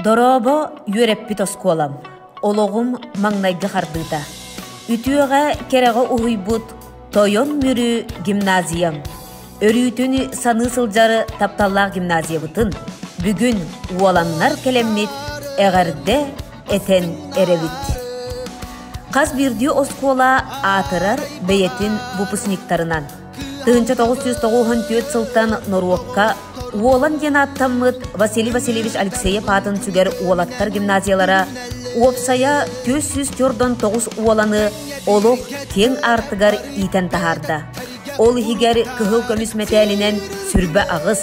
Дорообо үөрэппит оскуолам, олоҕум маҥнайгы хардыыта. Үтүөҕэ кэрэҕэ уһуйбут Тойон Мүрү гимназиям. Өрүүтүн саныы сылдьар тапталлаах гимназиябытын бүгүн уоланнар кэлэммит эҕэрдэ этэн эрэбит. Хас биирдии оскуола аатырар бэйэтин выпускниктарынан. 1994 сылтан норуокка Уолан диэн ааттаммыт Василий Васильевич Алексеев аатын сүгэр уолаттар гимназиялара уопсайа 449 уоланы олох киэҥ аартыгар иитэн таһаарда. Ол иһигэр кыһыл көмүс мэтээлинэн сүрбэ аҕыс,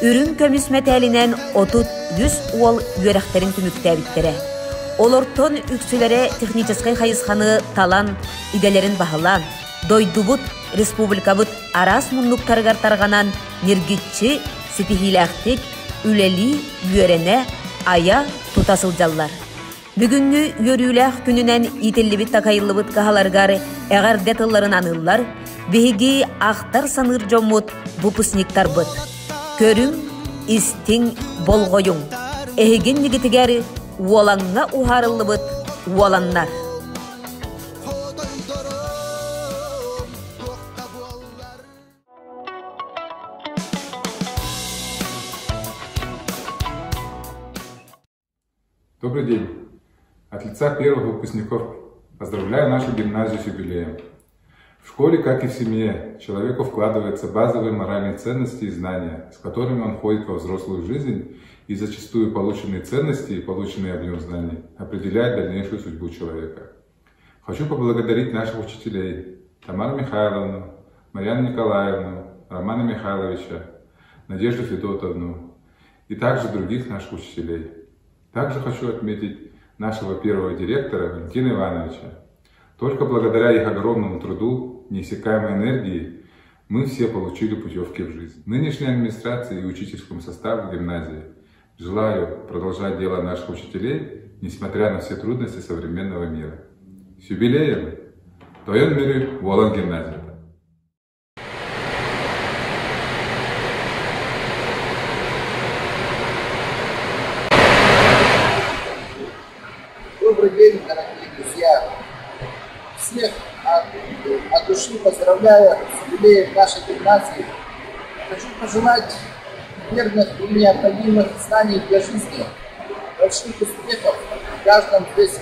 үрүҥ көмүс мэтээлинэн 33 уол үөрэхтэрин түмүктээбиттэрэ. Олортон үксүлэрэ техническэй хайысханы талан, идэлэрин баһылаан, дойдубут, республикабыт араас муннуктарыгар тарҕанан ньиргиччи, ситиһиилээхтик үлэлии, үөрэнэ, айа, тута сылдьаллар. Бүгүҥҥү үөрүүлээх күнүнэн иитиллибит-такайыллыбыт кыһаларыгар эҕэрдэ тылларын аныыллар биһиги ахтар-саныыр дьоммут выпускниктарбыт. Көрүҥ, истиҥ, болҕойуҥ! Эһигин нигитигэр уолаҥҥа уһаарыллыбыт уоланнар. Добрый день! От лица первых выпускников поздравляю нашу гимназию с юбилеем. В школе, как и в семье, человеку вкладываются базовые моральные ценности и знания, с которыми он входит во взрослую жизнь, и зачастую полученные ценности и полученный объем знаний определяют дальнейшую судьбу человека. Хочу поблагодарить наших учителей Тамару Михайловну, Марьяну Николаевну, Романа Михайловича, Надежду Федотовну и также других наших учителей. Также хочу отметить нашего первого директора Валентина Ивановича. Только благодаря их огромному труду, неиссякаемой энергии, мы все получили путевки в жизнь. Нынешней администрации и учительскому составу гимназии желаю продолжать дело наших учителей, несмотря на все трудности современного мира. С юбилеем! Тойон Мүрү Уолан гимназията. Добрый день, дорогие друзья! Всех от, от души поздравляю с юбилеем нашей гимназии. Хочу пожелать верных и необходимых знаний для жизни, больших успехов в каждом здесь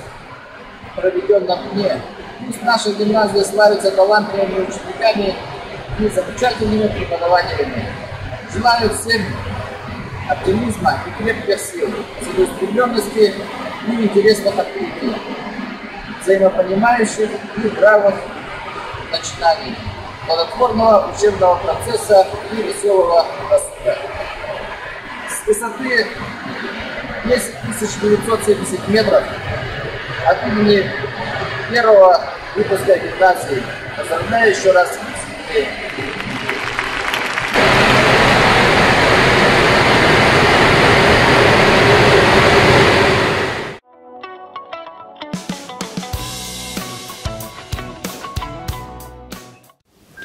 проведенном дне. Пусть наша гимназия славится талантливыми учениками и замечательными преподавателями. Желаю всем оптимизма и крепких сил, целеустремленности и интересных открытий, взаимопонимающих и бравых начинаний, плодотворного учебного процесса и веселого досуга. С высоты 10 970 метров от имени первого выпуска гимназии поздравляю еще раз с юбилеем.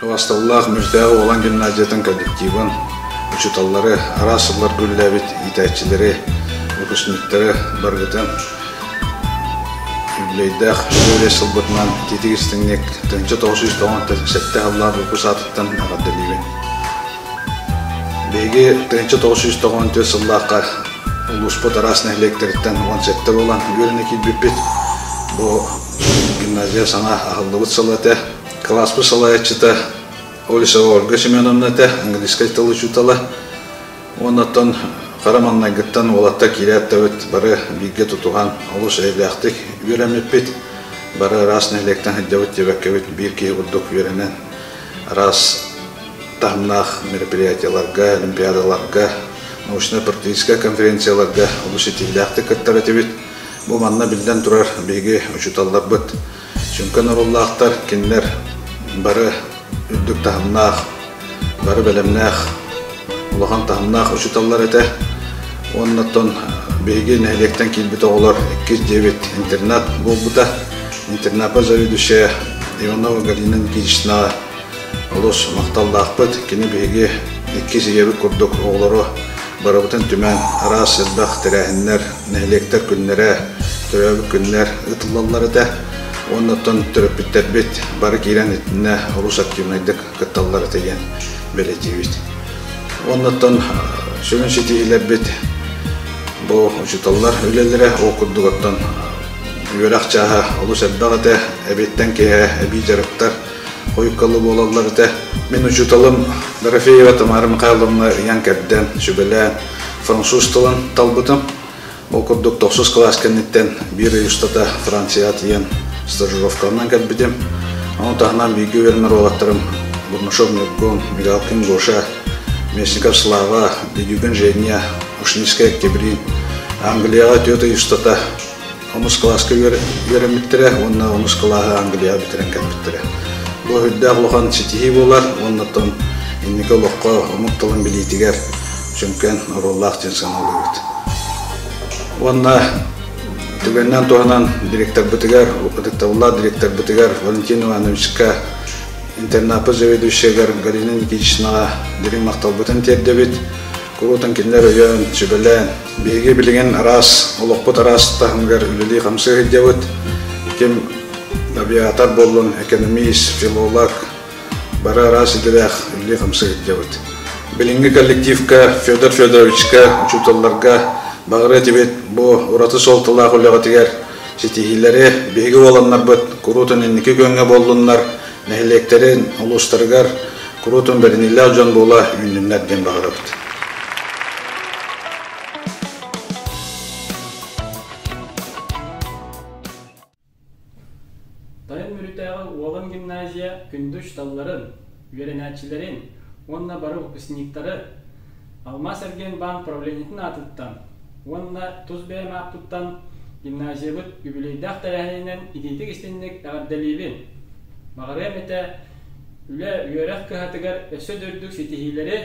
Убасталлаах Мүртээҕи Уолан гимназиятын коллективын, учууталлары, араас сылларга үлэлээбит иитээччилэри, выпускниктары барыгытын юбилейдаах үбүлүөй сылбытынан итиитик истиҥник 1997 сыллаах выпуск аатыттан эҕэрдэлиибин. Биһиги 1994 сыллаахха улууспут араас нэһилиэктэриттэн 17 буолан үөрэнэ киирбиппит. Бу гимназия саҥа аһыллыбыт сыла этэ. Кылааспыт салайааччыта Олесова Ольга Семеновна этэ, английскай тыл учуутала. Уонна хара маҥнайгыттан уолаттар киирээт да бары бииргэ тутуһан олус эйэлээхтик үөрэммиппит. Бары араас нэһилиэктэн сылдьабыт диэбэккэбит биир киһи курдук үөрэнэн араас таһымнаах мероприятиеларга, олимпиадаларга, научно-практическай конференцияларга олус ситиһиилээхтик кыттар этибит. Бу манна биллэн турар биһиги учууталларбыт сүҥкэн оруоллаахтар, кинилэр бары үрдүк таһымнаах, бары бэлэмнээх, улахан таһымнаах учууталлар этэ. Уонна оттон биһиги нэһилиэктэн киирбит оҕолор иккис дьиэбит интернат буолбута. Интернапа заведующая Иванова Галина Никитичнаҕа олус махталлаахпыт. Кини биһиги иккис ийэбит курдук оҕолору Барыбытын түмэн араас элбэх тэрээһиннэр, нэһилиэктэр күннэрэ, төрөөбүт күннэр ыытыллаллар этэ. Уонна оттон төрөппүттэрбит бары киирэн итиннэ олус активнайдык кытталлар этэ диэн бэлиэтиибит. Уонна оттон сүрүн ситиһиилэрбит бу учууталлар үлэлэрэ ол курдук оттон үөрэх чааһа олус элбэх этэ, эбиэттэн киэһэ эбии дьарыктар хойуккалы буолаллар этэ. Мин учууталым Дорофеева Тамара Михайловна ыйан-кэрдэн, сүбэлээн француз тылын талбытым. Ол курдук тохсус кылаас кэнниттэн биир ый устата Францияҕа тиийэн стажировкаланан кэлбитим. Ону таһынан бииргэ үөрэнэр уолаттарым Бурнашов Ньургун, Мигалкин Гоша, Местников Слава, Дедюгин Женя, Ушницкая Октябрин Англияҕа түөрт ый устата Онус кылааска үөрэммиттэрэ уонна онус кылааһы Англияҕа бүтэрэн кэлбиттэрэ. Бу үрдээх улахан ситиһии буолар уонна оттон инники олоххо омук тылын билиитигэр сүҥкэн оруоллаах диэн сыаналыыбыт. Уонна түгэнинэн туһанан директорбытыгар, ытыктабыллаах директорбытыгар Валентин Ивановичка, интернаппыт заведующайыгар Галина Никитичнаҕа дириҥ махталбытын тиэрдэбит. Куруутун кинилэр өйөөн, сүбэлээн, Биһиги билигин араас олохпут араас таһымыгар үлэлии-хамсыы сылдьабыт. Ким авиатор буоллун, экономист, филолог, бары араас идэлээх үлэлии-хамсыы сылдьабыт. Билиҥҥи коллективка Федор Федоровичка, учууталларга баҕарыа этибит бу ураты суолталаах үлэҕитигэр ситиһиилэри биһиги уоланнарбыт куруутун инники күөҥҥэ буоллуннар, нэһилиэктэрин, улуустарыгар куруутун бэриниилээх дьон буола үүннүннэр диэн баҕарабыт. Тойон Мүрүтээҕи Уолан гимназия күндү учууталларын, үөрэнээччилэрин уонна бары выпускниктары Алмаас эргиэн-баан правлениетын аатыттан уонна тус бэйэм ааппыттан гимназиябыт үбүлүөйдээх тэрээһининэн итиитик-истиҥник эҕэрдэлиибин! Баҕарыам этэ, үлэ, үөрэх кыһатыгар өссө да үрдүк ситиһиилэри,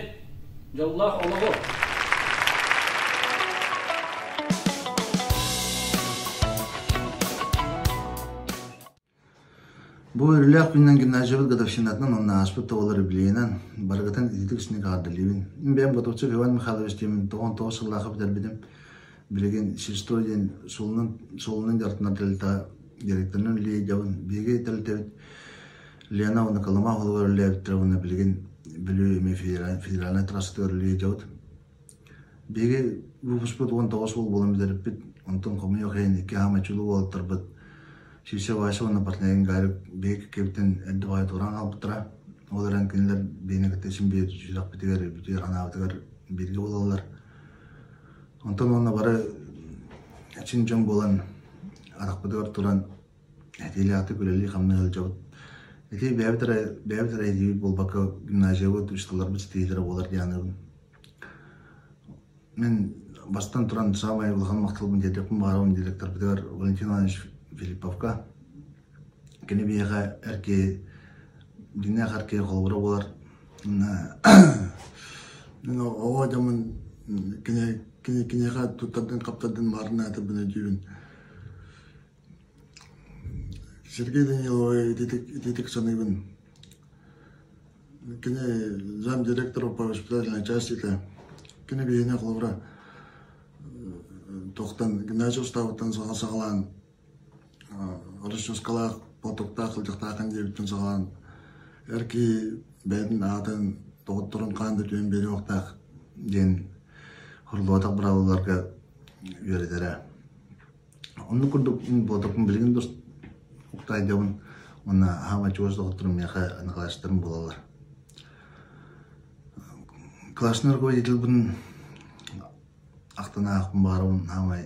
дьоллоох олоҕу! Бу үөрүүлээх күнүнэн гимназиябыт годовщинатынан уонна ааспыт оҕолор үбүлүөйүнэн барыгытын ититик истиҥник эҕэрдэлиибин. Мин бэйэм Готовцев Иван Михайлович диэммин 99 сыллаахха бүтэрбитим. Билигин Сельстрой диэн суолунан, суолунан дьарыктанар тэрилтэ директорынан үлэлиибин. Биһиги тэрилтэбит Лена уонна Колыма оҕолоругар үлэлээбиттэрэ уонна билигин Бүлүү эмиэ федеральнай трассатыгар үлэлиибит. Биһиги выпускпут 19 уол буолан бүтэрбиппит. Онтон хомойуох иһин икки хаамай чулуу уолаттарбыт Сиисэ Вася уонна партнерын Гарик биһиги кэккэбитин эрдэ баҕайы туораан хаалбыттара. Ол эрэн кинилэр биһини кытта син биир сүрэхпитигэр, өйбүтүгэр, санаабытыгар бииргэ буолаллар. Онтон уонна бары чин дьон буолан атахпытыгар туран этиилээхтик үлэлии-хамныы сылдьабыт. Ити бэйэбит эрэ бэйэбит эрэ этиибит буолбакка гимназиябыт, учууталларбыт ситиһиилэрэ буолар диэн аныыбын. Мин бастан туран саамай улахан махталбын тиэрдиэхпин баҕарабын директорбытыгар Валентин Иванович Филипповка. Кини биһиэхэ эр киһи, дьиҥнээх эр киһи холобура буолар. Мин оҕо дьоммун кини кини киниэхэ туттардын-хаптардын маарыннаатарбын өйдүүбүн. Сергей Даниловы ититик ититик саныыбын. Кини замдиректора по воспитательной части этэ. Кини биһиэхэ холобура туохтан гимназия устаабыттан саҥа саҕалаан расческалаах, платоктаах сылдьахтааххын диэбиттэн саҕалаан эр киһи бэйэтин аатын, доҕотторун хаан да түһэн биэриэхтээх диэн хорлоотох быраабылаларга үөрэтэрэ. Оннук курдук мин буотаппын билигин да уктаайдабын уонна аһаамай чугас доҕотторум миэхэ Николаевичтарым буолаллар. Классный руководительбын ахтан аахпын баҕарабын аһаамай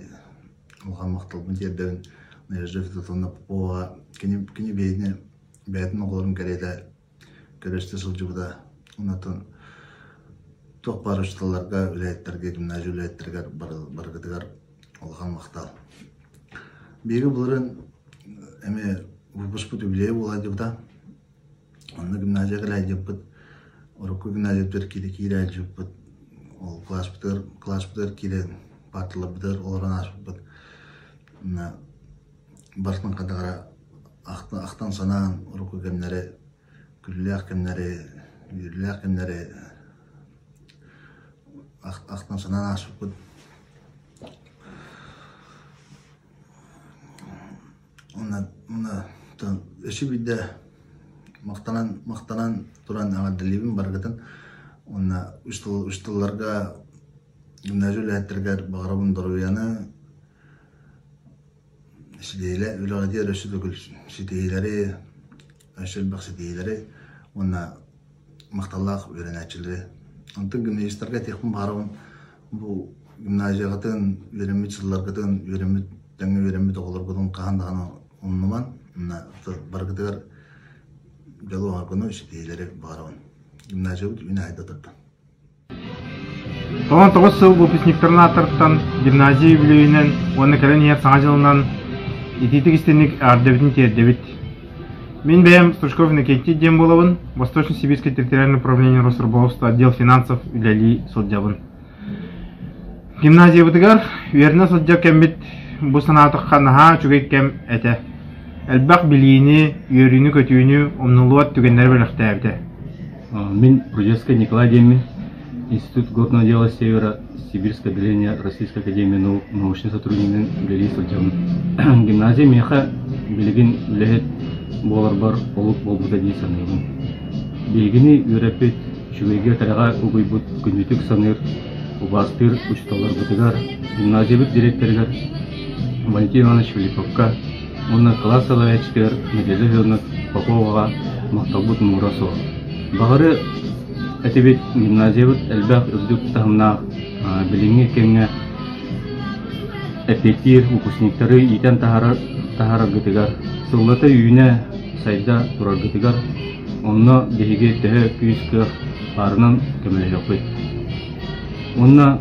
улахан махталбын тиэрдэбин Надежда Федотовна Попова кини кини бэйэтин бэйэтин оҕолорун кэриэтэ көрө-истэ сылдьыбыта. Онтон туох баар учууталларга, үлэһиттэргэ, гимназия үлэһиттэригэр барыгытыгар улахан махтал. Биһиги былырыын эмиэ выпускпут үбүлүөйэ буола сылдьыбыта. Онно гимназияҕа кэлээдьиппит, урукку гимназиябытыгар киирэ киирээдьиппит, ол класспытыгар класспытыгар киирэн парталарбытыгар олорон ааспыппыт. Онно барытын хатаҕара ахтан санаан урукку кэмнэри, күлүүлээх кэмнэри, үөрүүлээх кэмнэри. ахтан санаан ааспыппыт. Уонна уонна өссө биирдэ махтанан махтанан туран эҕэрдэлиибин барыгытын уонна үс тылларга гимназия үлэһиттэригэр баҕарабын доруобуйаны ситиһиилэ үлэҕитигэр өссө төгүл ситиһиилэри өссө элбэх ситиһиилэри уонна махталлаах үөрэнээччилэри. Онтон гимназистарга этиэхпин баҕарабын бу гимназияҕытын үөрэммит сылларгытын үөрэммит тэҥҥэ үөрэммит оҕолоргутун хаһан даҕаны умнуман барыгытыгар дьолу оҥоргуну ситиһиилэри баҕарабын. Гимназиябыт үүнэ сайда турдун. 99 сыл выпускниктарын ааттарыттан гимназия үбүлүөйүнэн уонна кэлэн иһэр Саҥа дьылынан итиитик-истиҥник эҕэрдэбитин тиэрдэбит. Мин бэйэм Стручков Иннокентий диэн буолабын, Восточно-Сибирское территориальное управление Росрыболовства отдел финансов үлэлии сылдьабын. Гимназиябытыгар үөрэнэ сылдьар кэммит бу санаатахха наһаа үчүгэй кэм этэ. Элбэх билиини, үөрүүнү-көтүүнү, умнуллубат түгэннэри бэлэхтээбитэ. Мин Рудецкай Николай диэммин, Институт горного дела Севера Сибирское отделение Российской академии наук научнай сотруднигынан үлэлии сылдьабын. Гимназия миэхэ билигин үлэһит буоларбар олук буолбута дии саныыбын. Биһигини үөрэппит, үчүгэйгэ кэрэҕэ угуйбут күндүтүк саныыр, убаастыыр учууталларбытыгар, гимназиябыт дириэктэригэр Валентин Иванович Филипповка уонна кылаас салайааччытыгар Надежда Федоровна Поповаҕа махталбыт муҥура суох. Баҕары этибит гимназиябыт элбэх үрдүк таһымнаах билиҥҥи кэмҥэ эппиэттиир выпускниктары иитэн таһаарар таһаараргытыгар, сыллата үүнэ, сайда тураргытыгар онно биһиги төһө күүс-кыах баарынан көмөлөһүөхпүт. Уонна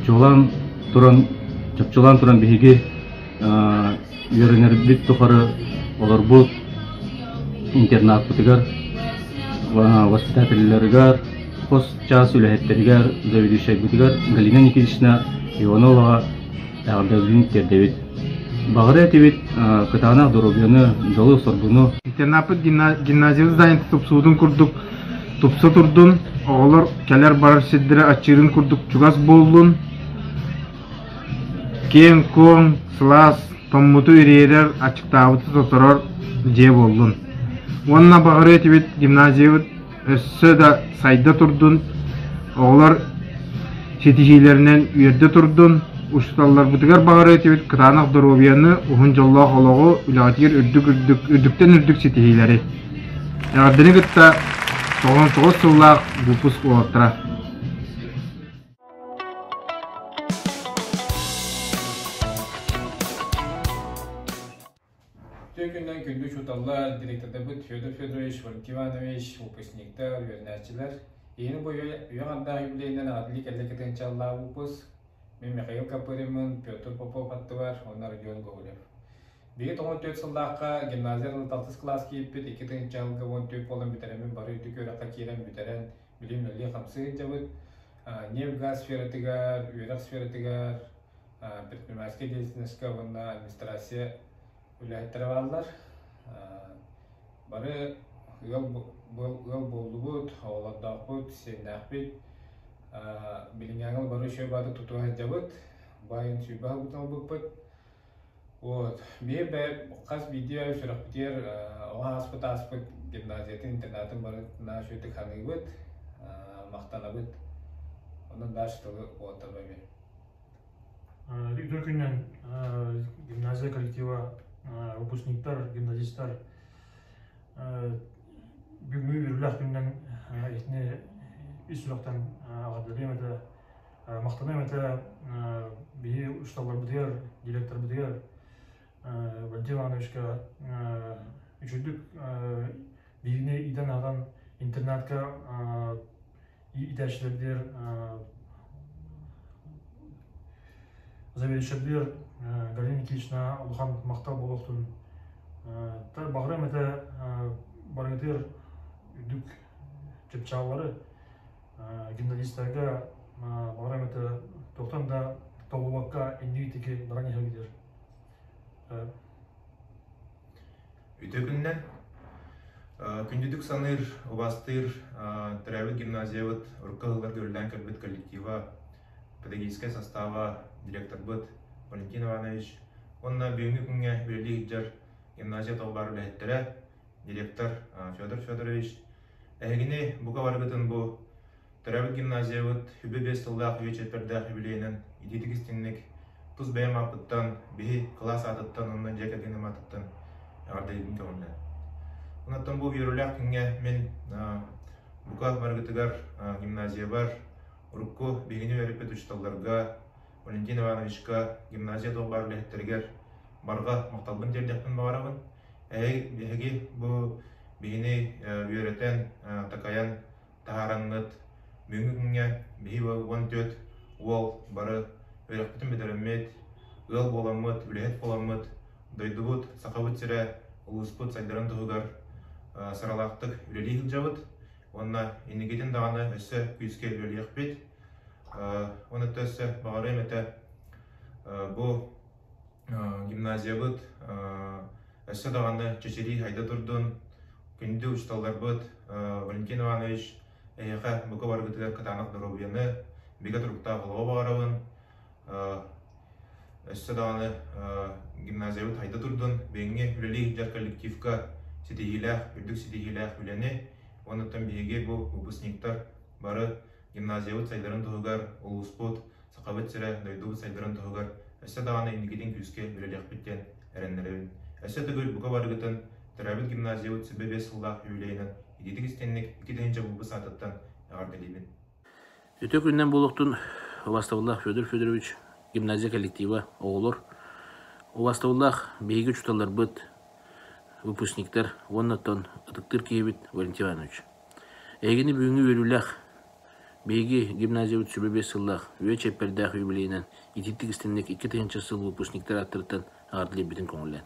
чуолаан туран, чопчулаан туран биһиги үөрэнэрбит тухары олорбут интернаппытыгар, воспитателларыгар, хос чаас үлэһиттэригэр, заведующайбытыгар Галина Никитична Ивановаҕа эҕэрдэлэрин тиэрдэбит. Баҕарыа этибит кытаанах доруобуйаны, дьолу-соргуну. Интернаппыт гимназия зданиета тупсубутун курдук тупса турдун, оҕолор кэлэр-барар сирдэрэ аччыырын курдук чугас буоллун, Киэҥ-куоҥ, сылаас, тоҥмуту ириэрэр, аччыктаабыты тоторор дьиэ буоллун. Уонна баҕарыа этибит гимназиябыт өссө да сайда турдун, оҕолор ситиһиилэринэн үөрдэ турдун, учууталларбытыгар баҕарыа этибит кытаанах доруобуйаны, уһун дьоллоох олоҕу, үлэҕитигэр үрдүк-үрдүк, үрдүктэн үрдүк ситиһиилэри. Эҕэрдэни кытта 99 сыллаах выпуск уолаттара. Үтүө күнүнэн күндү учууталлар, директордарбыт Федор Федорович, Валентин Иванович, выпускниктар, үөрэнээччилэр. Иһин бу үйэ аҥардаах юбилейынан эҕэрдэлии кэллэ кытыанчаллаах выпуск. Мин Михаил Копыринмын, Петр Попов аттыбар уонна Родион Гоголев. Биһиги 94 сыллаахха гимназия алтыс кылаас киирбит, 2 сылга 14 буолан бүтэрэммин бары үрдүк үөрэххэ киирэн бүтэрэн билим үлэлии-хамсыы сылдьабыт. Нефть-газ сфератыгар, үөрэх сфератыгар, предпринимательскай деятельностька уонна администрация үлэһиттэрэ бааллар. Бары ыал, ыал буоллубут, оҕолордоохпут, сиэннээхпит. Билиҥҥээҥи бары үчүгэй бааты тутуһа сылдьабыт. Баайын сүүрбэ сылбытын ылбыппыт. Вот. Биһи бэйэ хас биирдии аайы сүрэхпитигэр оҕо ааспыт ааспыт гимназиятын, интернатын бары наһаа үчүгэйдик саныыбыт, махтанабыт. Онон дальше тылы уоттарбай мен. Үтүө күнүнэн гимназия коллектива, выпускниктар, гимназистар бүгүҥҥү үөрүүлээх күнүнэн итини ис сүрэхтэн эҕэрдэлиэм этэ. Махтаныам этэ биһи учууталларбытыгар, директорбытыгар Валентин Ивановичка үчүгдүк биһигини иитэн-аһатан интернатка иитээччилэрбитигэр заведующайбытыгар Галина Никитична улахан махтал буолуохтун. Баҕарыам этэ барыгытыгар үрдүк чыпчааллары гимназистарга баҕарам этэ туохтан да толлубакка инники баран иһэллэр. Үтүө күнүнэн. Күндүтүк саныыр, убаастыыр төрөөбүт гимназиябыт урукку сылларга үлэлээн кэлбит коллектива. педагогическай састааба, директорбыт Валентин Иванович уонна бүгүҥҥү күҥҥэ үлэлии сылдьар гимназия толбаар үлэһиттэрэ, директор Федор Федорович, эһигини бука барыгытын бу төрөөбүт гимназиябыт үбү биэс тыллаах үйэ чэппэрдээх юбилейынан итиитик истиҥник тус бэйэм ааппыттан, биһи кылаас аатыттан уонна дьиэ кэргэним аатыттан эҕэрдэлиибин көҕүллээн. Онон бу үөрүүлээх күҥҥэ мин бука барыгытыгар гимназиябар урукку биһигини үөрэппит учууталларга, Валентин Ивановичка, гимназия туох баар үлэһиттэригэр барҕа махталбын тиэрдиэхпин баҕарабын. Эһиги бу биһини үөрэтэн, такайан таһаараҥҥыт бүгүҥҥү күҥҥэ биһи 14 уол бары үөрэхпитин бүтэрэммит, ыал буоламмыт, үлэһит буоламмыт, дойдубут, Сахабыт сирэ, улууспут сайдарын туһугар сыралаахтык үлэлии сылдьабыт уонна инникитин даҕаны өссө күүскэ үлэлиэхпит. Уонна өссө баҕарыам этэ бу гимназиябыт өссө даҕаны чэчирии хайда турдун, күндү учууталларбыт Валентин Иванович эһиэхэ бука барыгытыгар кытаанах доруобуйаны, бигэ туруктаах олоҕу баҕарабын. Өссө даҕаны гимназиябыт хайда турдун, билиҥҥи үлэлии сылдьар коллективка ситиһиилээх, үрдүк ситиһиилээх үлэни, уонна биһиги бу выпускниктар бары гимназиябыт сайдарын туһугар улууспут, Сахабыт сирэ, дойдубут сайдарын туһугар өссө даҕаны инникитин күүскэ үлэлиэхпит диэн эрэннэрэбин. Өссө төгүл бука барыгытын төрөөбүт гимназиябыт сүбэ биэс сыллаах юбилейынан итиитик истиҥник 2000 булбут саатыттан эҕэрдэлиибин. Үтүө күнүнэн буолуохтун убаастабыллаах Федор Федорович, гимназия коллектива, оҕолор, убаастабыллаах биһиги учууталларбыт, выпускниктар уонна оттон ытыктыыр киһибит Валентин Иванович. Эһигини бүгүҥҥү үөрүүлээх Биһиги гимназиябыт сүбэ биэс сыллаах үйэ чиэппэрдээх юбилейынан итиитик истиҥник 2000 сыл выпускниктар ааттарыттан эҕэрдэлиирбитин көҥүллээн.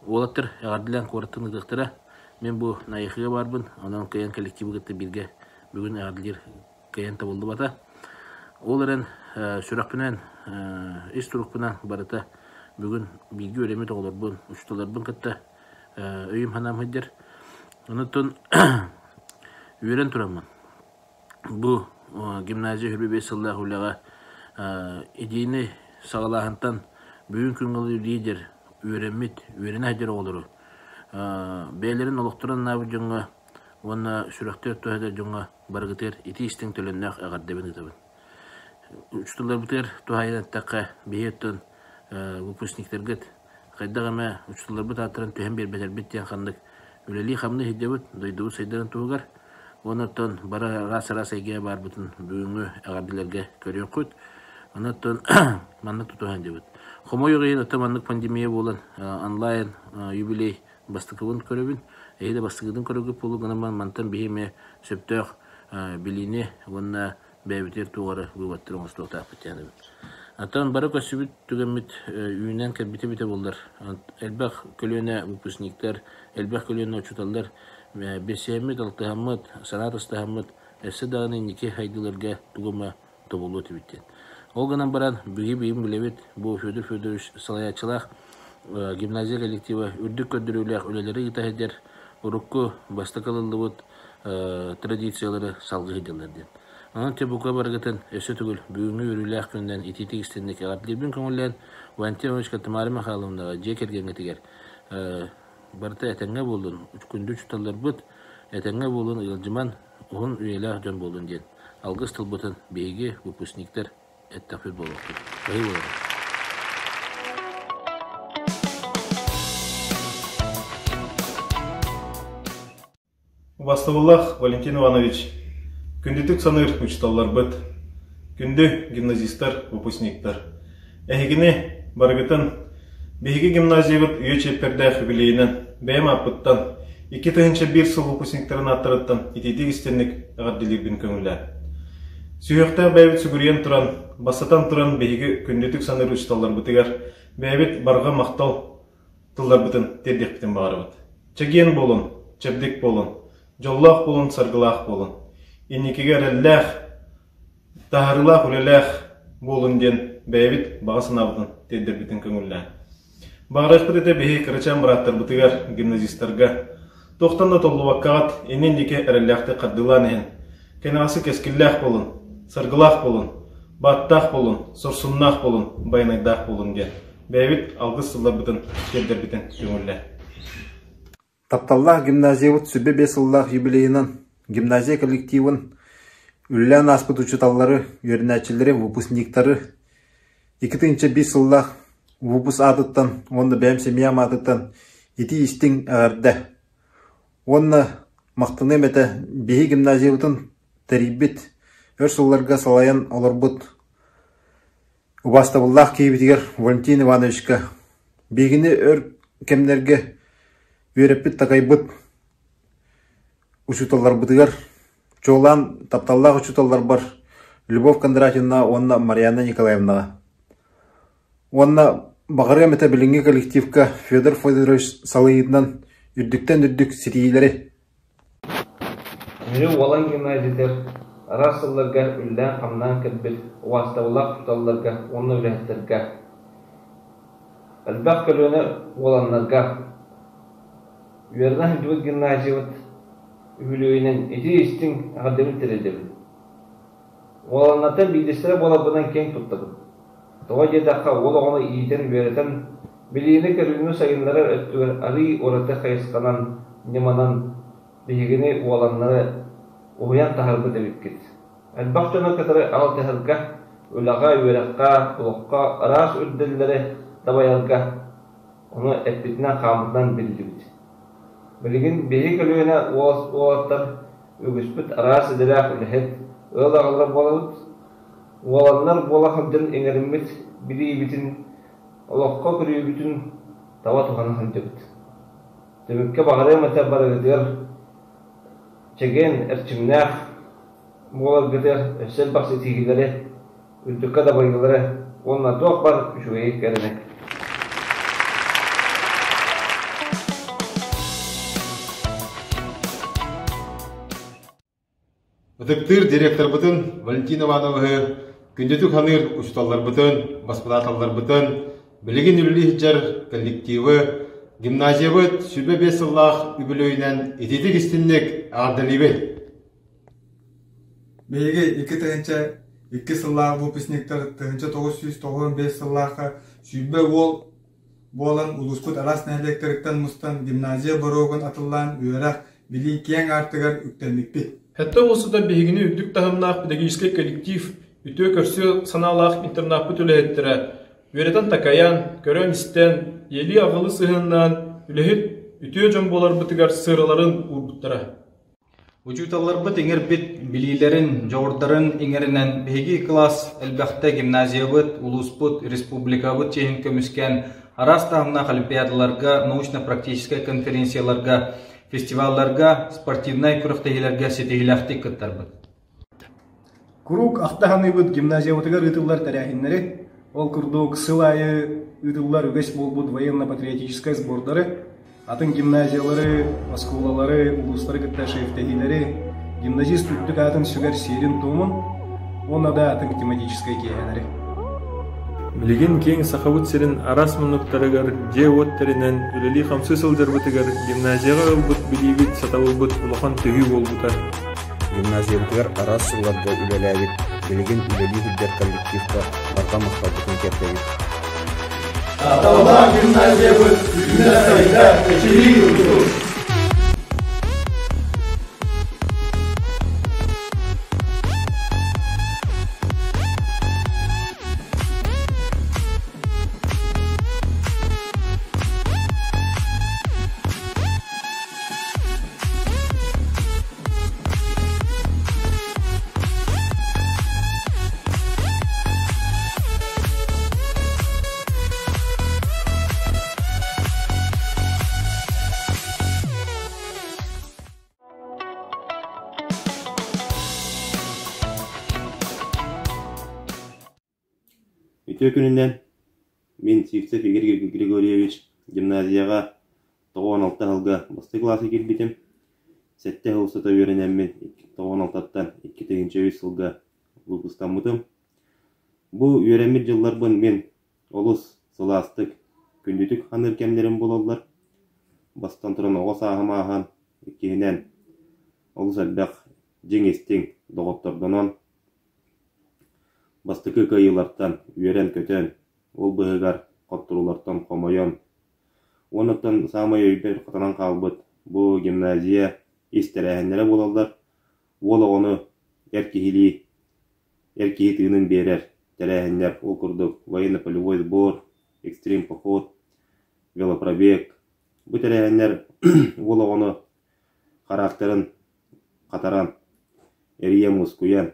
Уолаттар эҕэрдэлээн куораттан ыытыахтара. Мин бу Найахыга баарбын, онон кыайан коллективы кытта бииргэ бүгүн эҕэрдэлиир кыайан табыллыбата. Ол эрэн сүрэхпинэн, ис турукпунан барыта бүгүн бииргэ үөрэммит оҕолорбун, учууталларбын кытта өйүм-санаам сылдьар. Онон үөрэн тураммын бу гимназия 25 сыллаах үлэҕэ идейнэй саҕалааһынтан бүгүн күҥҥэ лидер үөрэммит, үөрэнэ сылдьар оҕолору бэйэлэрин олохторун анаабыт дьоҥҥо уонна сүрэхтэр туһа дьоҥҥо барыгытыгар итии истиҥ төлөннөөх эҕэрдэбин ыытабын. Учууталларбытыгар туһаайан эттэххэ, биһи оттон выпускниктаргыт хайдах эмэ учууталларбыт ааттарын түһэн биэрбэтэрбит диэн ханнык үлэлии-хамныы сылдьабыт, дойдубут сайдарын туһугар. Уонна оттон бары араас-араас эйгэҕэ баарбытын бүгүҥҥү эҕэрдэлэргэ көрүөххүт. Онон оттон маннык тутуһан дьабыт. Хомойуох иһин оттон маннык пандемия буолан онлайн юбилей бастакыбын көрөбүн. Эһи да бастакытын көрөргүт буолуо гынан мантан биһи эмиэ сөптөөх билиини уонна бэйэбитигэр туох эрэ выводтары оҥостуохтаахпыт диэн эбит. Оттон бары көрсүбүт түгэммит үүнэн кэлбитэ эбитэ буоллар, элбэх көлүөнэ выпускниктар, элбэх көлүөнэ учууталлар билсиһэммит, алтыһаммыт, санаа атастаһаммыт, өссө даҕаны инники сайдыыларга тугу эмэ тобулуо этибит диэн. Ол гынан баран, биһиги билигин билэбит, бу Федор Федорович салайааччылаах гимназия коллектива үрдүк көрдөрүүлээх үлэлэри ыыта сылдьар, урукку бастакы ылыллыбыт традициялары салгыы сылдьаллар диэн. Онон те бука барыгытын өссө төгүл бүгүҥҥү үөрүүлээх күнүнэн итиитик истинник эҕэрдэлиирбин көҥүллээн Валентина Ивановичка Тамара Михайловнаҕа дьиэ кэргэҥҥитигэр барыта этэҥҥэ буоллун, күндү учууталларбыт этэҥҥэ буолун, ыалдьыман, уһун үйэлээх дьон буолун диэн алгыс тылбытын биһиги выпускниктар эттэхпит буолуохпут. Баһыы буолабыт. Убастабыллаах Валентин Иванович, күндүтүк саныыр учууталларбыт, күндү гимназистар, выпускниктар! Эһигини барыгытын биһиги гимназиябыт үйэ чиэппэрдээх юбилейынан бэйэм ааппыттан 2001 сыл выпускниктарын ааттарыттан итиитик истинник эҕэрдэлиирбин көҥүллээн. Сүһүөхтээх бэйэбит сүгүрүйэн туран, бастатан туран биһиги күндүтүк саныыр учууталларбытыгар бэйэбит барҕа махтал тылларбытын тиэрдиэхпитин баҕарабыт. Чэгиэн буолун, чэбдик буолун, дьоллоох буолун, саргылаах буолун. Инникигэ эрэллээх, таһаарыылаах үлэлээх буолун диэн бэйэбит баҕа санаабытын тиэрдэрбитин көҥүллээн. Баҕарыахпыт этэ биһи кырачаан бырааттарбытыгар, гимназистарга туохтан да толлубаккаҕыт иннин диэки эрэллээхтик хардыылаан иһин, кэнэҕэски кэскиллээх буолун, саргылаах буолун. Бааттаах буолун, сорсуннаах буолун, байанайдаах буолун диэн бэйэбит алгыс тылларбытын тиэрдэрбитин көҥүллээ. Тапталлаах гимназиябыт сүбэ биэс сыллаах юбилейынан гимназия коллективын, үлэлээн ааспыт учууталлары, үөрэнээччилэри, выпускниктары 2005 сыллаах выпуск аатыттан уонна бэйэм семьям аатыттан итии-истиҥ эҕэрдэ! Уонна махтаныам этэ биһи гимназиябытын тэрийбит, өр сылларга салайан олорбут убаастабыллаах киһибитигэр Валентин Ивановичка биһигини өр кэмнэргэ үөрэппит-такайбыт учууталларбытыгар, чуолаан тапталлаах учууталларбар Любовь Кондратьевна уонна Марианна Николаевнаҕа. Уонна баҕарыам этэ билиҥҥи коллективка Федор Федорович салайыытынан үрдүктэн үрдүк ситиһиилэри Мүрү Уолан гимназиятыгар араас сылларга үлэлээн-хамнаан кэлбит убаастабыллаах учууталларга уонна үлэһиттэргэ, элбэх көлүөнэ уоланнарга үөрэнэ сылдьыбыт гимназиябыт үбүлүөйүнэн итии-истиҥ эҕэрдэбин тириэрдэбин. Уоланнартан биирдэстэрэ буоларбынан киэҥ туттабын. Тоҕо диэтэххэ, уол оҕону иитэн-үөрэтэн, билиини-көрүүнү сайыннарар өттүгэр арыый ураты хайысханан, ньыманан биһигини уоланнары уһуйан таһаарбыт эбиккит. Элбэх дьону кытары алтыһарга, үлэҕэ, үөрэххэ, олоххо араас үрдэллэри дабайарга ону эппитинэн-хааммытынан биллибит. Билигин биһиги көлүөнэ уолаттар үгүспүт араас идэлээх үлэһит, ыал аҕалара буолабыт. Уоланнар буола сылдьан иҥэриммит билиибитин, олоххо көрүүбүтүн таба туһана сылдьабыт. Түмүккэ баҕарыам этэ барыгытыгар чэгиэн, эрчимнээх буоларгытыгар өссө элбэх ситиһиилэри, үрдүккэ дабайыылары уонна туох баар үчүгэйи кэрэни. Ытыктыыр директорбытын Валентин Ивановиһы, күндүтүк саныыр учууталларбытын, баспытааталларбытын, билигин үлэлии сылдьар коллективы, гимназиябыт 25 сыллаах үбүлүөйүнэн итиитик-истинник эҕэрдэлиибит! Биһиги 2002 сыллаах выпускниктар 1995 сыллаахха 20 уол буолан улууспут араас нэһилиэктэриттэн мустан гимназия боруогун атыллаан үөрэх, билии киэҥ аартыгар үктэммиппит. Сэттэ уолсута биһигини үрдүк таһымнаах педагогическай коллектив, үтүө көрсүө санаалаах интернаппыт үлэһиттэрэ үөрэтэн-такайан, көрөн-истэн, ийэлии-аҕалыы сыһыаннаан үлэһит, үтүө дьон буоларбытыгар сыраларын уурбуттара. Учууталларбыт иҥэрбит билиилэрин, дьоҕурдарын иҥэринэн биһиги кылаас элбэхтэ гимназиябыт, улууспут, республикабыт чиэһин көмүскээн араас таһымнаах олимпиадаларга, научно-практическай конференцияларга, фестивалларга, спортивнай күрэхтэһиилэргэ ситиһиилээхтик кыттарбыт. Куруук ахта саныыбыт гимназиябытыгар ыытыллар тэрээһиннэри, ол курдук сыл аайы ыытыллар үгэс буолбут военно-патриотическай сбордары, атын гимназиялары, оскуолалары, улуустары кытта шефтэһиилэри, гимназист үрдүк аатын сүгэр сиэрин-туомун уонна да атын тематическай киэһэлэри. Билигин киэҥ Сахабыт сирин араас муннуктарыгар дьиэ-уот тэринэн үлэлии-хамсыы сылдьарбытыгар гимназияҕа ылбыт билиибит, сатабылбыт улахан төһүү буолбута. Гимназиябытыгар араас сылларга үлэлээбит, билигин үлэлии сылдьар коллективка барҕа махталбытын тиэрдэбит. Тапталлаах гимназиябыт үүнэ-сайда, эчэйии турдун! Үтүө күнүнэн мин Сивцев Игорь Григорьевич гимназияҕа 96 сылга бастакы кылааска киирбитим. Сэттэ сыл устата үөрэнэммин 96-ттан 2003 сылга выпустаммытым. Бу үөрэммит дьылларбын мин олус сылаастык, күндүтүк саныыр кэмнэрим буолаллар. Бастатан туран оҕо сааһым ааһан, иккиһинэн олус элбэх дьиҥ истиҥ доҕоттордонон. Бастакы кыайыылартан үөрэн-көтөн, ол быыһыгар хотторуулартан хомойон, уоннаттан саамай өйбөр хатанан хаалбыт бу гимназия ис тэрээһиннэрэ буолаллар. Уол оҕону эр киһилии, эр киһи тыынын биэрэр тэрээһиннэр, ол курдук военно-полевой сбор, экстрим-поход, велопробег. Бу тэрээһиннэр уол оҕону характерын хатаран, эрийэ-мускуйан,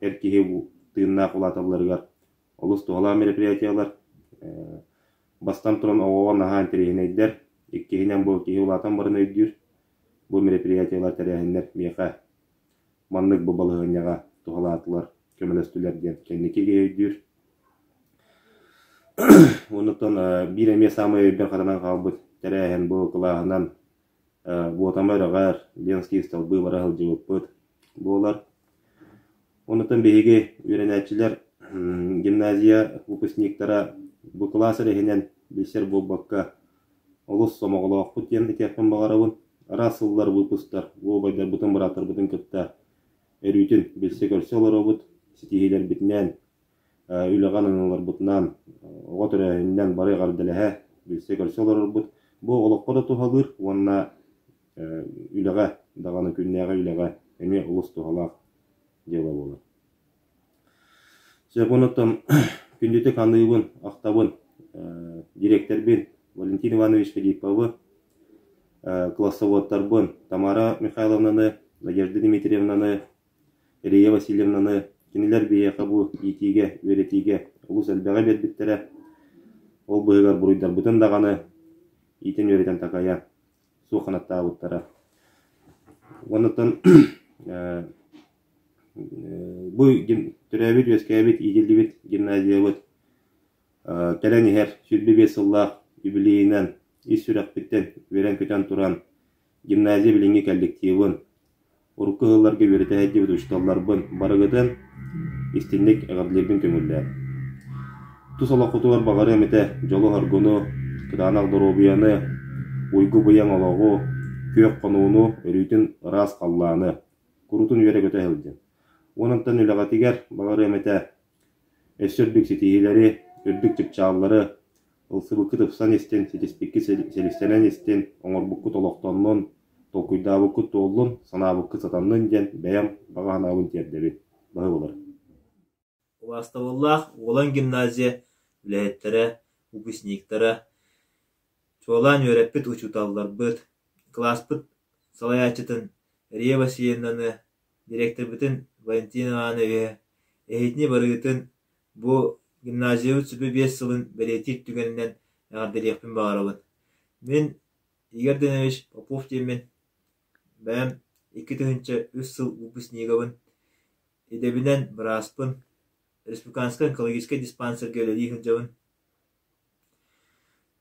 эр киһи тыыннаах улааталларыгар олус туһалаах мероприятиелар. Бастан туран оҕоҕо наһаа интэриэһинэйдэр, иккиһинэн бу киһи улаатан баран өйдүүр. Бу мероприятиелар, тэрээһиннэр миэхэ маннык бу балаһыанньаҕа туһалаатылар, көмөлөстүлэр диэн кэнники киһи өйдүүр. Оннуттан биир эмиэ саамай өйбөр хатанан хаалбыт тэрээһин бу кылааһынан Буотама үрэҕэр Ленский столбы бара сылдьыбыппыт буолар. Онтон биһиги үөрэнээччилэр гимназия выпускниктара бу кылаас эрэ иһинэн билсэр буолбакка олус сомоҕолоохпут диэн этиэхпин баҕарабын. Араас сыллар выпусктар убайдарбытын, бырааттарбытын кытта өрүүтүн билсэ-көрсө олоробут, ситиһиилэрбитинэн үлэҕэ ананалларбытынан, оҕо төрөөһүнүнэн бары эҕэрдэлэһэ, билсэ-көрсө олорорбут бу олоххо да туһалыыр уонна үлэҕэ даҕаны күннээҕи үлэҕэ эмиэ олус туһалаах дьыала буолар. Сөп онуттан күндүтүк аныыбын, ахтабын дириэктэрбин Валентин Иванович Филипповы, классоводтарбын Тамара Михайловнаны, Надежда Дмитриевнаны, Рия Васильевнаны кинилэр биһиэхэ бу иитиигэ, үөрэтиигэ олус элбэҕи биэрбиттэрэ. Ол быыһыгар буруйдарбытын даҕаны иитэн-үөрэтэн такайан суох ханаттаабыттара. Уоннаттан бу төрөөбүт-үөскээбит, иитиллибит гимназиябыт кэлэн иһэр 25 сыллаах юбилейынан ис сүрэхпиттэн үөрэн-көтөн туран гимназия билиҥҥи коллективын, урукку сылларга үөрэтэ сылдьыбыт учууталларбын барыгытын истиҥник эҕэрдэлиирбин көҥүллээн. Тус олоххутугар баҕарыам этэ дьолу-соргуну, кытаанах доруобуйаны, уйгу-быйаҥ олоҕу, күөх хонууну, өрүүтүн ыраас халлааны, куруутун үөрэ-көтө сылдьын. Уонтан үлэҕитигэр баҕарыам этэ өссө үрдүк ситиһиилэри, үрдүк чыпчааллары, ылсыбыккыт ыпсан истин, ситиспиккит силистэнэн истин, оҥорбуккут олохтоннун, толкуйдаабыккыт туоллун, санаабыккыт сатаннын диэн бэйэм баҕа санаабын тиэрдэбин. Баһы булар. Убаастабыллаах Уолан гимназия үлэһиттэрэ, выпускниктара, чуолаан үөрэппит учууталларбыт, кылааспыт салайааччытын Рия Васильевнаны, дириэктэрбитин Валентин Ивановиһы, эһиитини барыгытын бу гимназиябыт сүбэ биэс сылын бэлиэтиир түгэнинэн эҕэрдэлиэхпин баҕарабын. Мин Игорь Денович Попов диэммин, бэйэм 2003 сыл выпускнигабын, идэбинэн бырааспын, Республиканскай онкологическай диспансерга үлэлии сылдьабын.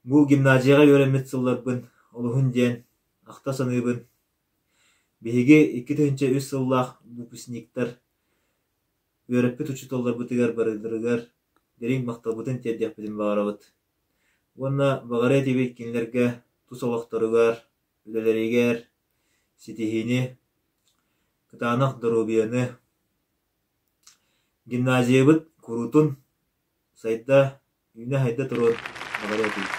Бу гимназияҕа үөрэммит сылларбын олуһун диэн ахта саныыбын. Биһиги 2003 сыллаах выпускниктар үөрэппит учууталларбытыгар барыларыгар дириҥ махталбытын тиэрдиэхпитин баҕарабыт. Уонна баҕарыа этибит кинилэргэ тус олохторугар, үлэлэригэр ситиһиини, кытаанах доруобуйаны, гимназиябыт куруутун сайда, үүнэ-сайда туруон баҕарыа этибит.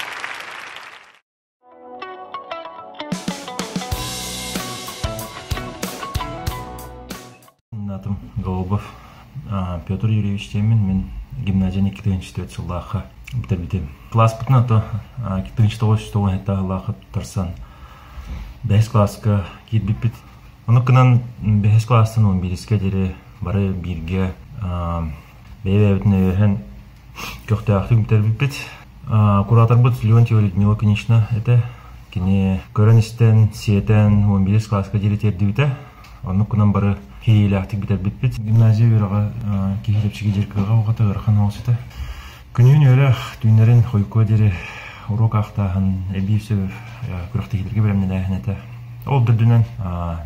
Атым Голубов Петр Юрьевич диэммин, мин гимназияны 2004 сыллаахха бүтэрбитим. Класспытын ото 1997 сыллаахха туттарсан бэһис класска киирбиппит. Ону гынан бэһис класстан он биирискэ диэри бары бииргэ бэйэ-бэйэбитин өйөһөн көхтөөхтүк бүтэрбиппит. Кураторбыт Леонтьева Людмила Кунична этэ. Кини көрөн-истэн, сиэтэн, 11 класска диэри тиэрдибитэ. Оннук гынан бары киһилээхтик бүтэрбиппит. Гимназия үөрэҕэ киһи чэпчэки диир кыаҕа уҕата ыарахан оҕус этэ. Күнүһүн үөрэх, түүннэрин хойукка диэри уруок аахтааһын, эбии сөп күрэхтэһиилэргэ бэлэмнэнээһин этэ. Ол да үрдүнэн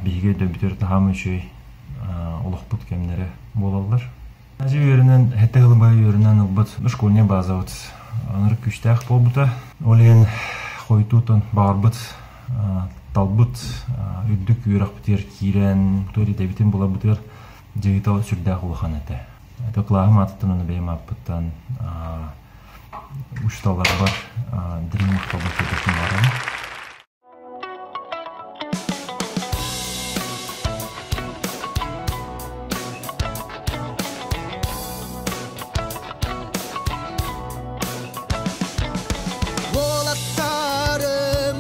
биһиги өйдөбүтүгэр таһаама үчүгэй олохпут кэмнэрэ буолаллар. Азия үөрэнэн, сэттэ сыл быһа үөрэнэн ылбыт школьнай базабыт ынырык күүстээх буолбута. Ол иһин хойутуутун баҕарбыт, талбыт үрдүк үөрэхпитигэр киирэн, туох идэбитин буларбытыгар дьайыыта сүрдээх улахан этэ. То кылааһым аатыттан уонна бэйэм ааппыттан учууталларбар дириҥ махталбын тиэрдиэхпин баҕарабын. Уолаттарым,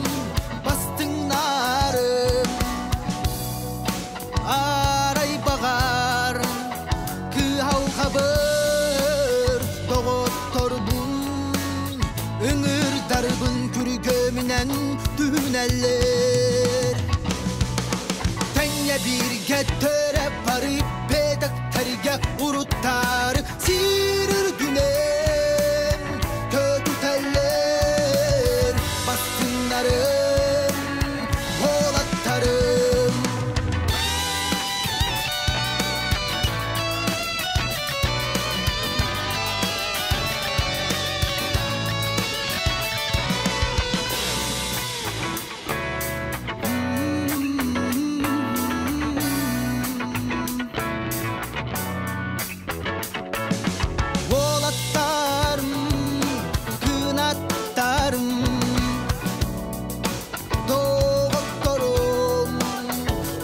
бастыҥнарым, арай баҕар кыһалҕабыр доҕотторбун ыҥырдарбын күргүөмүнэн түһүнэллэр. Тэҥҥэ бииргэ төрө бары бэдэктэргэ уруттары сир үрдүнэн көтүтэллэр бастыҥнарым, уолаттарым. Уолаттарым, кынаттарым, доҕотторум,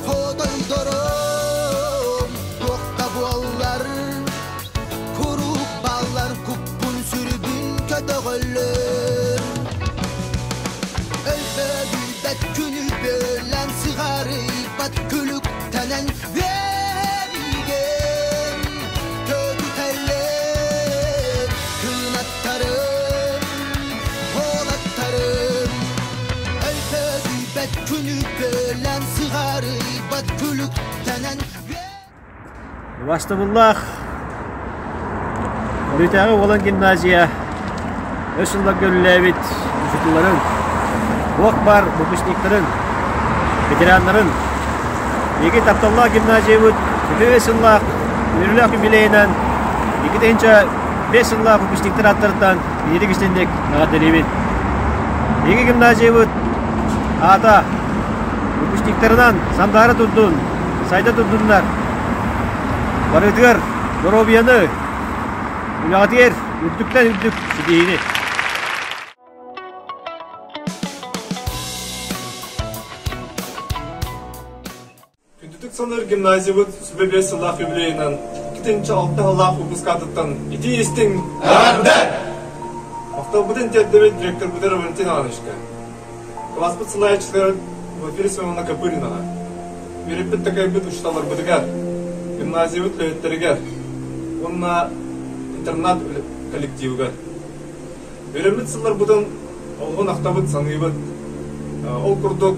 хотойдорум, туох да буоллар, куруук бааллар куппун сүрүбүн көтөҕөллөр. Өлбөдүйбэт күнү бөлөн сыҕарыйбат күлүктэнэн үөрүйгэн көтүтэллэр кынаттарым, уолаттарым. Өлбөдүйбэт күнү бөлөн сыҕарыйбат күлүктэнэн Убастабыллаах Бүлүүтээҕи Уолан гимназия өс сылларга үлэлээбит учууталларын, туох баар выпускниктарын, ветераннарын, биһиги тапталлаах гимназиябыт үтүө сыллаах үөрүүлээх юбилейынан 2005 сыллаах выпускниктар ааттарыттан биһиги истинник эҕэрдэлиибит. Биһиги гимназиябыт аата выпускниктарынан сандаара турдун, сайда турдуннар. Барытыгар доруобуйаны, үлэҕитигэр үрдүктэн үрдүк ситиһиини. Күндүтүк саныыр гимназиябыт сүбэ биэс сыллаах юбилейынан 2006 сыллаах выпуск аатыттан итии истиҥ эҕэрдэ! Махталбытын тиэрдэбит директорбытыгар Валентин Ивановичка. Кылааспыт салайааччытыгар Глафира Семеновна Копыринаҕа, үөрэппит-такайбыт учууталларбытыгар, гимназиябыт үлэһиттэригэр уонна интернат коллективыгар. Үөрэммит сылларбытын олоҕун ахтабыт, саныыбыт. Ол курдук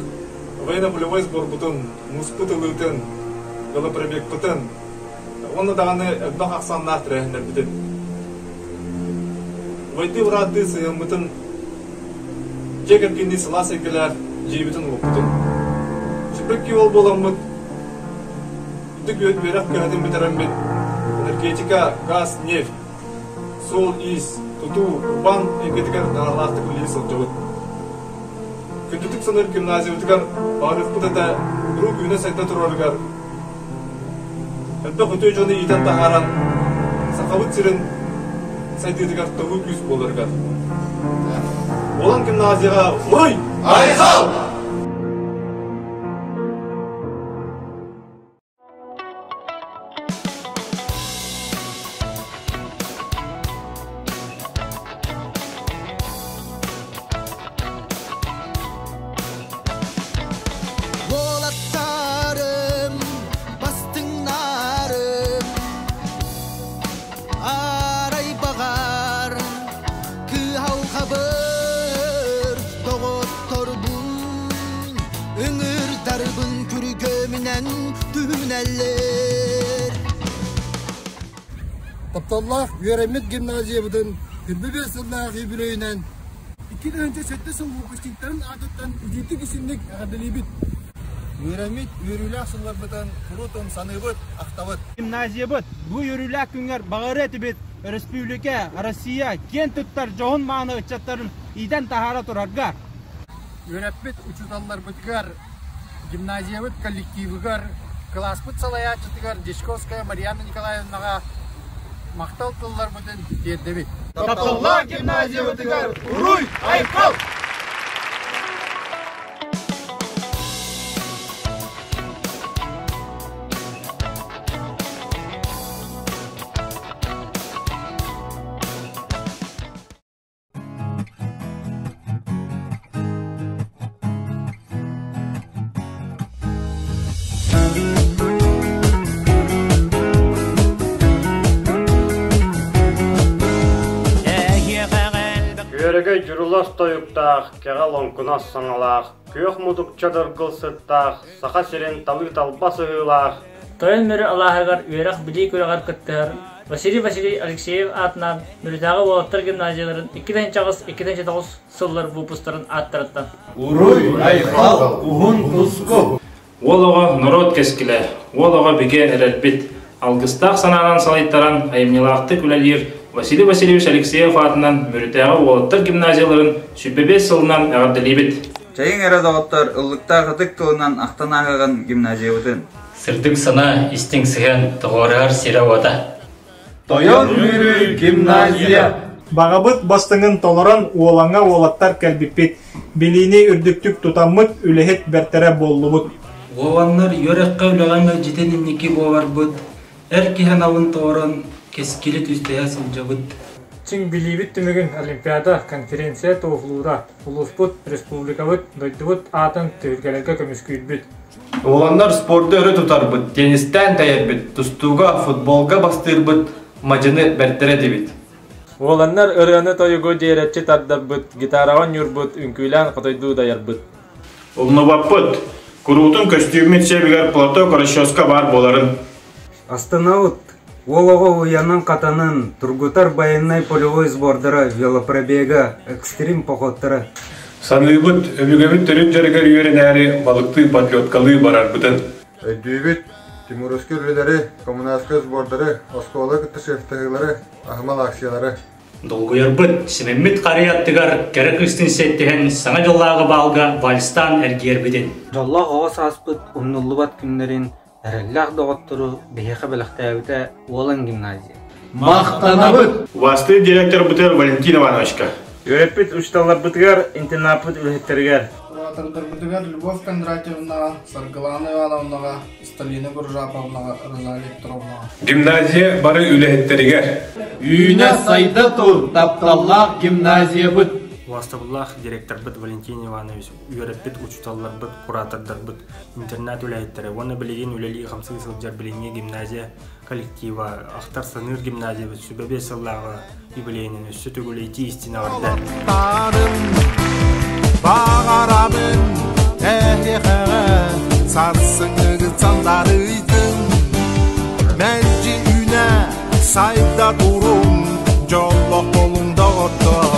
военно-полевой сборбутун, мууспут ылыытын, велопробегпытын уонна даҕаны элбэх ахсааннаах тэрээһиннэрбитин. Убайдыы-бырааттыы сыһыаммытын Дьиэ кэргэннии сылаас эйгэлээх дьиэбитин-уоппутун. Сүппэкки уол буоламмыт, үрдүк үөрэх кыһатын бүтэрэммит, энергетика, газ, нефть, суол-иис, тутуу, урбаан эйгэтигэр наадалаахтык үлэлии сылдьабыт. Күндүтүк саныыр гимназиябытыгар баҕарыахпыт этэ куруук үүнэ-сайда турарыгар Элбэх үтүө дьону иитэн таһааран, Сахабыт сирин сайдыытыгар тоһуу күүс буоларыгар. Уолан гимназияҕа уруй! Айхал! Уолаттарым, бастыҥнарым, арай баҕар кыһалҕабыр доҕотторбун ыҥырдарбын күргүөмүнэн түһүнэллэр. Тапталлаах үөрэммит гимназиябытын 25 сыллаах юбилейинэн 2007 сыл выпускниктарын аатыттан итиитик-исинник эҕэрдэлиибит! Үөрэммит үөрүүлээх сылларбытын куруутун саныыбыт, ахтабыт. Гимназиябыт бу үөрүүлээх күҥҥэр баҕарыа этибит өрөспүүбүлүкэ, Россия киэн туттар дьоһун-мааны ыччаттарын иитэн таһаара турарга. Үөрэппит учууталларбытыгар, гимназиябыт коллективыгар, кылааспыт салайааччытыгар Дьячковская Марианна Николаевнаҕа махтал тылларбытын тиэрдэбит. Тапталлаах гимназиябытыгар уруй айхал! Күөрэгэй дьурулас тойуктаах, кэҕэ лоҥкунас саҥалаах, күөх мутукча дыргыл сыттаах, Саха сирин талыы-талба сыһыылаах Тойон Мүрү алааһыгар үөрэх-билии күрэҕэр кыттыһар Василий Васильевич Алексеев аатынан Мүрүтээҕи уолаттар гимназияларын 2008-2009 сыллар выпустарын ааттарыттан. Уруй, айхал, уһун туску! Уол оҕо норуот кэскилэ, уол оҕо бигэ эрэлбит, алгыстаах санаанан салайтаран айымньылаахтык үлэлиир Василий Васильевич Алексеев аатынан Мүрүтээҕи уолаттар гимназияларын 105 сылынан эҕэрдэлиибит! Чэйиҥ эрэ доҕоттор, ыллыктаах ытык тылынан ахтан ааһыаҕын гимназиябытын. Сырдык санаа, истиҥ сыһыан тоҕуоруһар сирэ-уота. Тойон Мүрү гимназия! Баҕабыт бастыҥын толорон уолаҥҥа уолаттар кэлбиппит, билиини үрдүктүк тутаммыт үлэһит бэртэрэ буоллубут. Уоланнар үөрэххэ үлэҕэ мэлдьитин инники буоларбыт, эр киһи аналын толорон, кэскили түстэһэ сылдьабыт. Чиҥ билиибит түмүгүн олимпиада, конференция туоһулуура, улууспут, республикабыт, дойдубут аатын түһүлгэлэргэ көмүскүүрбүт. Уоланнар спорду өрө тутарбыт, теннистээн тэйэрбит, тустууга, футболга бастыырбыт, мадьыны бэртэрэ этибит. Уоланнар ырыаны-тойугу дьиэрэччи тардарбыт, гитараҕа оонньуурбут, үҥкүүлээн хотойдуу дайарбыт. Умнубаппыт, куруутун көстүүммүт сиэбигэр платок расческа баар буоларын. Астынабыт, уол оҕо уйанын-хатанын, тургутар байыаннай полевой сбордара, велопробега, экстрим походтара. Саныыбыт, өбүгэбит төрүт дьарыгар үөрэнээри балыктыы подлеткалыы барарбытын. Өйдүүбүт, тимуровскай үлэлэри, коммунарскай сбордары, оскуола кытта шефтаһыылары, аһымал акциялары. Долгуйарбыт, симэммит харыйа аттыгар кэрэ кыыстын сиэттиһэн Саҥа дьыллааҕы баалга вальстаан эргийэрбитин. Дьоллоох оҕо сааспыт умнуллубат күннэрин Эрэллээх доҕоттору биһиэхэ бэлэхтээбитэ Уолан гимназия. Махтанабыт! Убаастыыр директорбытыгар Валентин Ивановичка. Үөрэппит учууталларбытыгар, интернаппыт үлэһиттэригэр. Куратордарбытыгар Любовь Кондратьевнаҕа, Саргылана Ивановнаҕа, Сталина Буржаповнаҕа, Розалия Петровнаҕа. Гимназия бары үлэһиттэригэр. Үүнэ-сайда тур, тапталлаах гимназиябыт! Убаастабыллаах директорбыт Валентин Иванович үөрэппит учууталларбыт, куратордарбыт, интернат үлэһиттэрэ уонна билигин үлэлии-хамсыы сылдьар билиҥҥи гимназия коллектива ахтар-саныыр гимназиябыт сүбэ биэс сыллааҕы юбилейынан өссө төгүл итии-истиҥ эҕэрдэ! Баҕарабын эһиэхэҕэ сарсыҥҥыгыт сандарыйтын мэлдьи үүнэ сайда туруҥ дьоллоох буолуҥ доҕоттор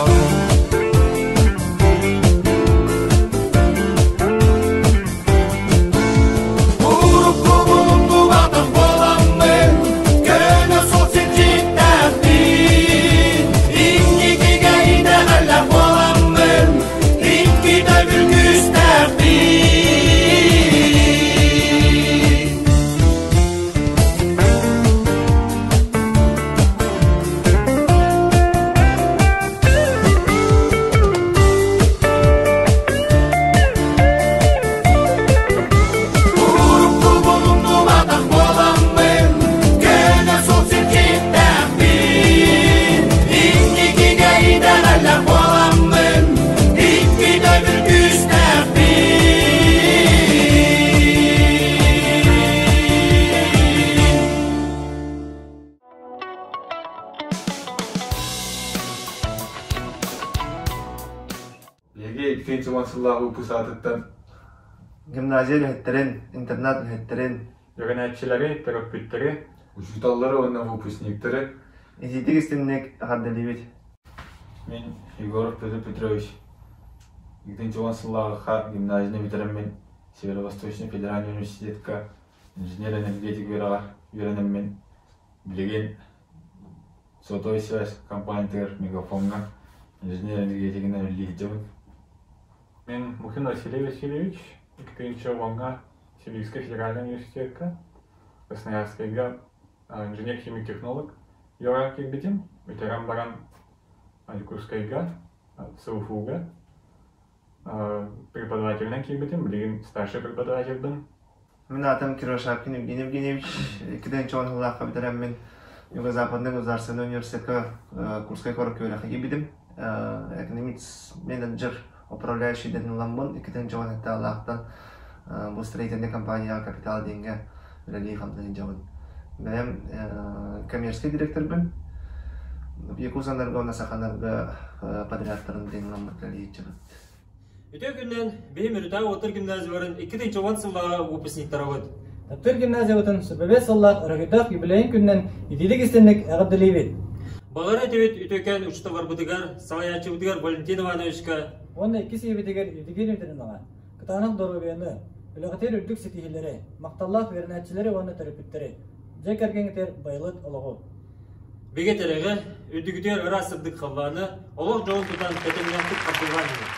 Биһиги иккинчи уон сыллааҕы выпуск аатыттан Гимназия үлэһиттэрин, интернат үлэһиттэрин, Үөрэнээччилэри, төрөппүттэри, учууталлары уонна выпускниктары итиитик истинник эҕэрдэлиибит. Мин Егоров Петр Петрович иккинчи уон сыллааҕы гимназияны бүтэрэммин Северо-Восточный федеральный университетка инженер-энергетик үөрэҕэр үөрэнэммин билигин сотовый связь компаниятыгар Мегафоҥҥа инженер-энергетигинэн үлэлии сылдьабын. Мин Мухин Василий Васильевич, иккинчи уоҥҥа Сибирскэй федеральнай университекка, Красноярскайга инженер-химик-технолог. Үөрэҕэр киирбитим. Бүтэрэн баран Дьокуускайга, СУФУ-га преподавателинэн киирбитим. Билигин старший преподавательбын. Мин аатым Кирилл Шапкин Евгений Евгеньевич. 2010 сыллаахха бүтэрэммин Юго-Западный государственный университетка Курскай куоракка үөрэххэ киирбитим. Экономист менеджер управляющий дэтин ыламмын 2010 алаахтан бу строительнай компанияҕа капитал диэҥҥэ үлэлии хамныы сылдьабын. Бэйэм коммерческий директорбын. Якутсэнерго уонна Саханерго подрядтарын диэн ыламмыт үлэлии сылдьабыт. Үтүө күннэн биһи Мүрүтээҕи уоттар гимназияларын 2010 сыллааҕы выпускниктарабыт. Таптыыр гимназиябытын сүбэбэс сыллаах өрөгөйдөөх юбилейын күнүнэн итиилик истинник эҕэрдэлиибит! Баҕара этибит үтүөкэн учууталларбытыгар, салайааччыбытыгар Валентин Ивановичка уонна иккис ийэбитигэр Евдокия Дмитриевнаҕа кытаанах доруобуйаны, үлэҕитигэр үрдүк ситиһиилэри, махталлаах үөрэнээччилэри уонна төрөппүттэри, дьиэ кэргэҥҥитигэр байылыт олоҕу! Бигэ тэрэҕи, үрдүгүтүгэр ыраас сырдык халлааны, олох дьолун тутан тэтимнээхтик хардыылаан иһин.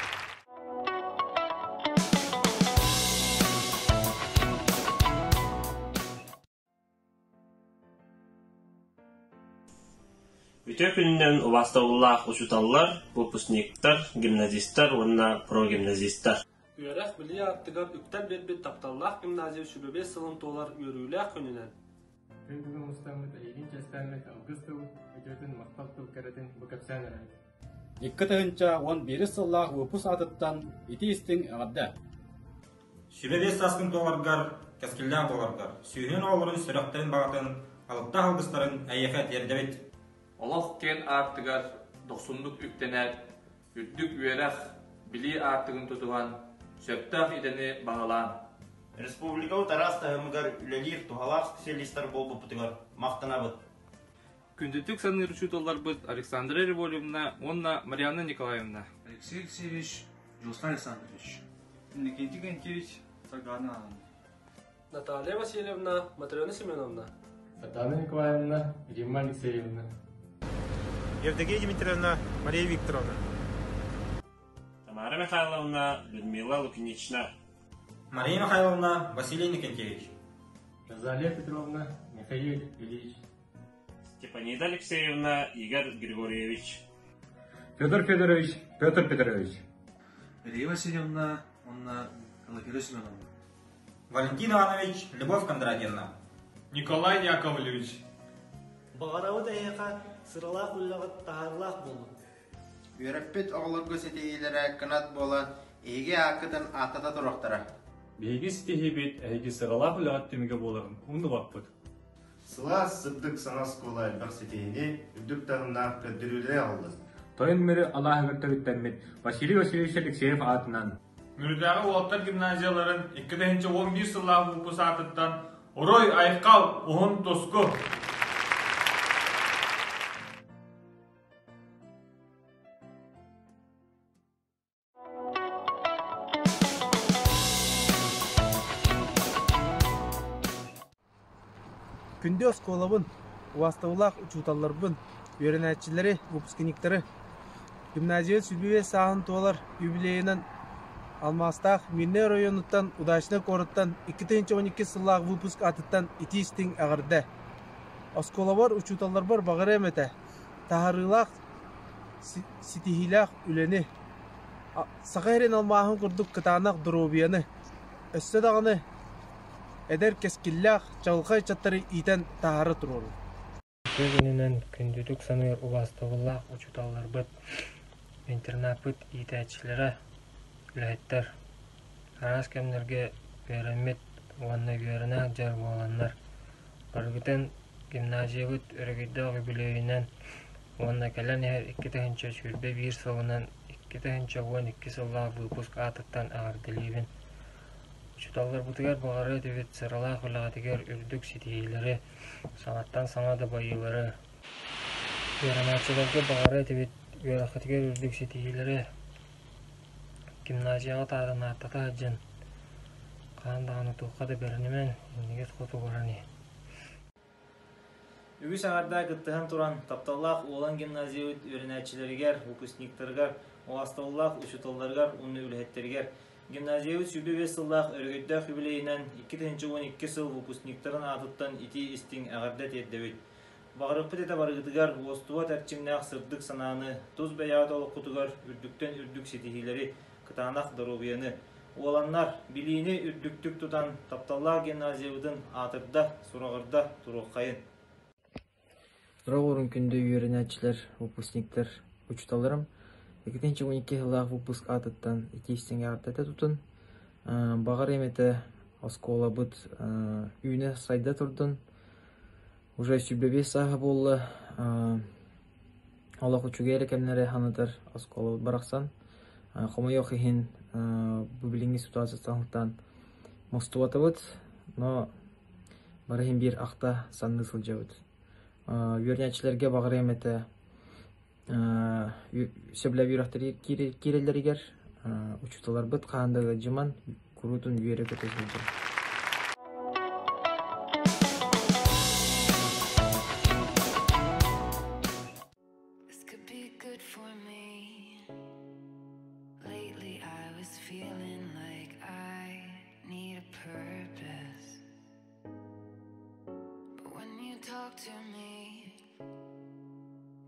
Үтүө күнүнэн убаастабыллаах учууталлар, выпускниктар, гимназистар уонна прогимназистар. Үөрэх-билии аартыгар үктэл биэрбит тапталлаах гимназия сүбэбиэс сылын туолар үөрүүлээх күнүнэн! Күн бүгүн мустаммыт эйигин чэстэммит алгыс тыл, үтүөтүн махтал тыл кэрэтин бу кэпсээн эрэбит. 2011 сыллаах выпуск аатыттан итии-истиҥ эҕэрдэ! Сүбэ-биэс сааскын туоларгар, кэскиллээх буоларгар, сүүһүн оҕолорун сүрэхтэрин баҕатын, алыптаах алгыстарын эйиэхэ тиэрдэбит. Олох киэн аартыгар дохсуннук үктэнэр, үрдүк үөрэх, билии аартыгын тутуһан, сөптөөх идэни баһылаан. Республикабыт араас таһымыгар үлэлиир туһалаах специалистар буолбуппутугар махтанабыт. Күндүтүк саныыр учууталларбыт Александра Револьевна уонна Марианна Николаевна. Алексей Алексеевич, Дьулустан Александрович. Иннокентий Гантьевич, Саргана Ивановна. Наталья Васильевна, Матрена Семеновна. Сардана Николаевна, Римма Алексеевна. Евдокия Дмитриевна, Мария Викторовна. Тамара Михайловна, Людмила Лукинична. Мария Михайловна, Василий Никентьевич. Розалия Петровна, Михаил Ильич. Степанида Алексеевна, Игорь Григорьевич. Федор Федорович, Петр Петрович. Мария Васильевна уонна Глафира Семеновна. Валентин Иванович, Любовь Кондратьевна. Николай Яковлевич. Баҕарабыт эһиэхэ сыралаах үлэҕит таһаарыылаах буоллун. Үөрэппит оҕолорго ситиһиилэрэ кынат буолан, эһиги ааккытын ааттата туруохтара. Биһиги ситиһиибит эһиги сыралаах үлэҕит түмүгэ буоларын умнубаппыт. Сылаас, сырдык саҥа оскуола элбэх ситиһиини, үрдүк таһымнаах көрдөрүүлэри аҕаллын. Тойон Мүрү алааһыгар төрүттэммит Василий Васильевич Алексеев аатынан Мүрүтээҕи уолаттар гимназияларын 2011 сыллаах выпуск аатыттан Уруй, айхал, уһун туску! Күндү оскуолабын, убаастабыллаах учууталларбын, үөрэнээччилэри, выпускниктары гимназия сүбүбэ сааһын туолар юбилейынан Алмаастаах Мирнэй оройуонуттан Удачнай куораттан 2012 сыллаах выпуск аатыттан итии-истиҥ эҕэрдэ! Оскуолабар учууталларбар баҕарыам этэ, таһаарыылаах ситиһиилээх үлэни, Саха сирин алмааһын курдук кытаанах доруобуйаны, өссө даҕаны эдэр кэскиллээх чаҕылхай ыччаттары иитэн таһаара туруорун. Үтүө күнүнэн күндүтүк саныыр убаастабыллаах учууталларбыт, интернаппыт иитээччилэрэ, үлэһиттэр, араас кэмнэргэ үөрэммит уонна үөрэнэ сылдьар буоланнар, барыгытын гимназиябыт өрөгөйдөөх үбүлүөйүнэн уонна кэлэн иһэр 2021 сылынан 2012 сыллаах выпуск аатыттан эҕэрдэлиибин. Учууталларбытыгар баҕарыа этибит сыралаах үлэҕитигэр үрдүк ситиһиилэри, саҥаттан саҥа дабайыылары. Үөрэнээччилэргэ баҕарыа этибит үөрэххитигэр үрдүк ситиһиилэри, гимназияҕа таарын ааттата сылдьан, хаһан даҕаны туохха да бэринимэн, иннигит хоту баран иһин. Үгүс аҥардаах кыттыһан туран, тапталлаах Уолан гимназиябыт үөрэнээччилэригэр, выпускниктарыгар, убаастабыллаах учууталларыгар уонна үлэһиттэригэр гимназиябыт 25 сыллаах өрөгөйдөөх юбилейынан 2012 сыл выпускниктарын аатыттан итии-истиҥ эҕэрдэ тиэрдэбит. Баҕарыахпыт этэ барыгытыгар уостубат эрчимнээх сырдык санааны, тус бэйэҕит олоххутугар үрдүктэн үрдүк ситиһиилэри, кытаанах доруобуйаны. Уоланнар, билиини үрдүктүк тутан, тапталлаах гимназиябытын аатырда, сураҕырда туруоххайын! Роҕурун күндү үөрэнээччилэр, выпускниктар, учууталларым иккитинчи 12 сыллаах выпуск аатыттан итии истиҥ эҕэрдэтэ тутун. Баҕар эмэтэ оскуолабыт үүнэ сайда турдун. Уже 25 сааһа буолла. Олох үчүгэй эрэ кэмнэри санатар оскуолабыт барахсан. Хомойуох иһин бу билиҥҥи ситуацияттан мустубатыбыт, но бары иһин биир ахта саныы сылдьабыт. Үөрэнээччилэргэ баҕарыам этэ сөбүлэб үөрэхтэригэр киирэллэригэр учууталларбыт хаһан да ыалдьыман куруутун үөрэ-көтө сылдьыҥ. This could be good for me. Lately I was feeling like I need a purpose. But when you talk to me,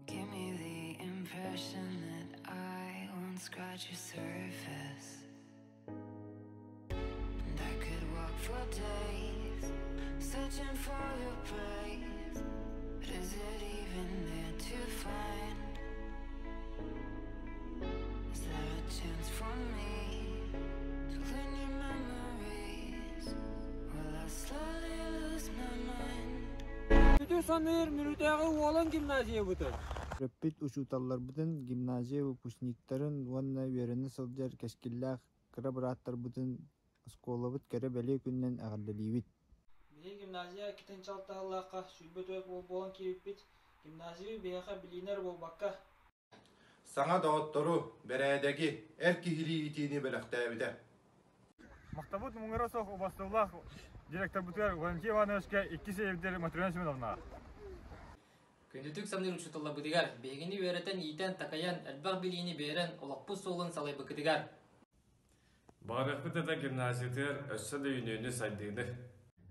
give me the impression that I won't scratch your surface. And I could walk for days, searching for your praise. But is it even there to find? Is there a chance for me to learn your memories? Will I slowly lose my mind? Бүтү саныыр Мүрүтээҕи Уолан гимназиябытын. Төрөппүт учууталларбытын, гимназия выпускниктарын уонна үөрэнэ сылдьар кэскиллээх кыра бырааттарбытын оскуолабыт кэрэ-бэлиэ күнүнэн эҕэрдэлиибит! Биһиги гимназия иккитинчи алтыһаллаахха 24 уол буолан киирбиппит. Гимназия биһиэхэ билиинэр буолбакка, Саҥа доҕоттору, бэрээдэги, эр киһилии иитиини бэлэхтээбитэ. Махтабыт муҥура суох убастабыллаах директорбытыгар Валентин Ивановичка иккис эйэбитигэр Матрена Семеновнаҕа. Күндүтүк саныыр учууталларбытыгар биһигини үөрэтэн, иитэн, такайан, элбэх билиини биэрэн, олохпут суолун салайбыккытыгар. Баҕарыахпыт этэ гимназиятыгар өссө да үүнүүнү-сайдыыны.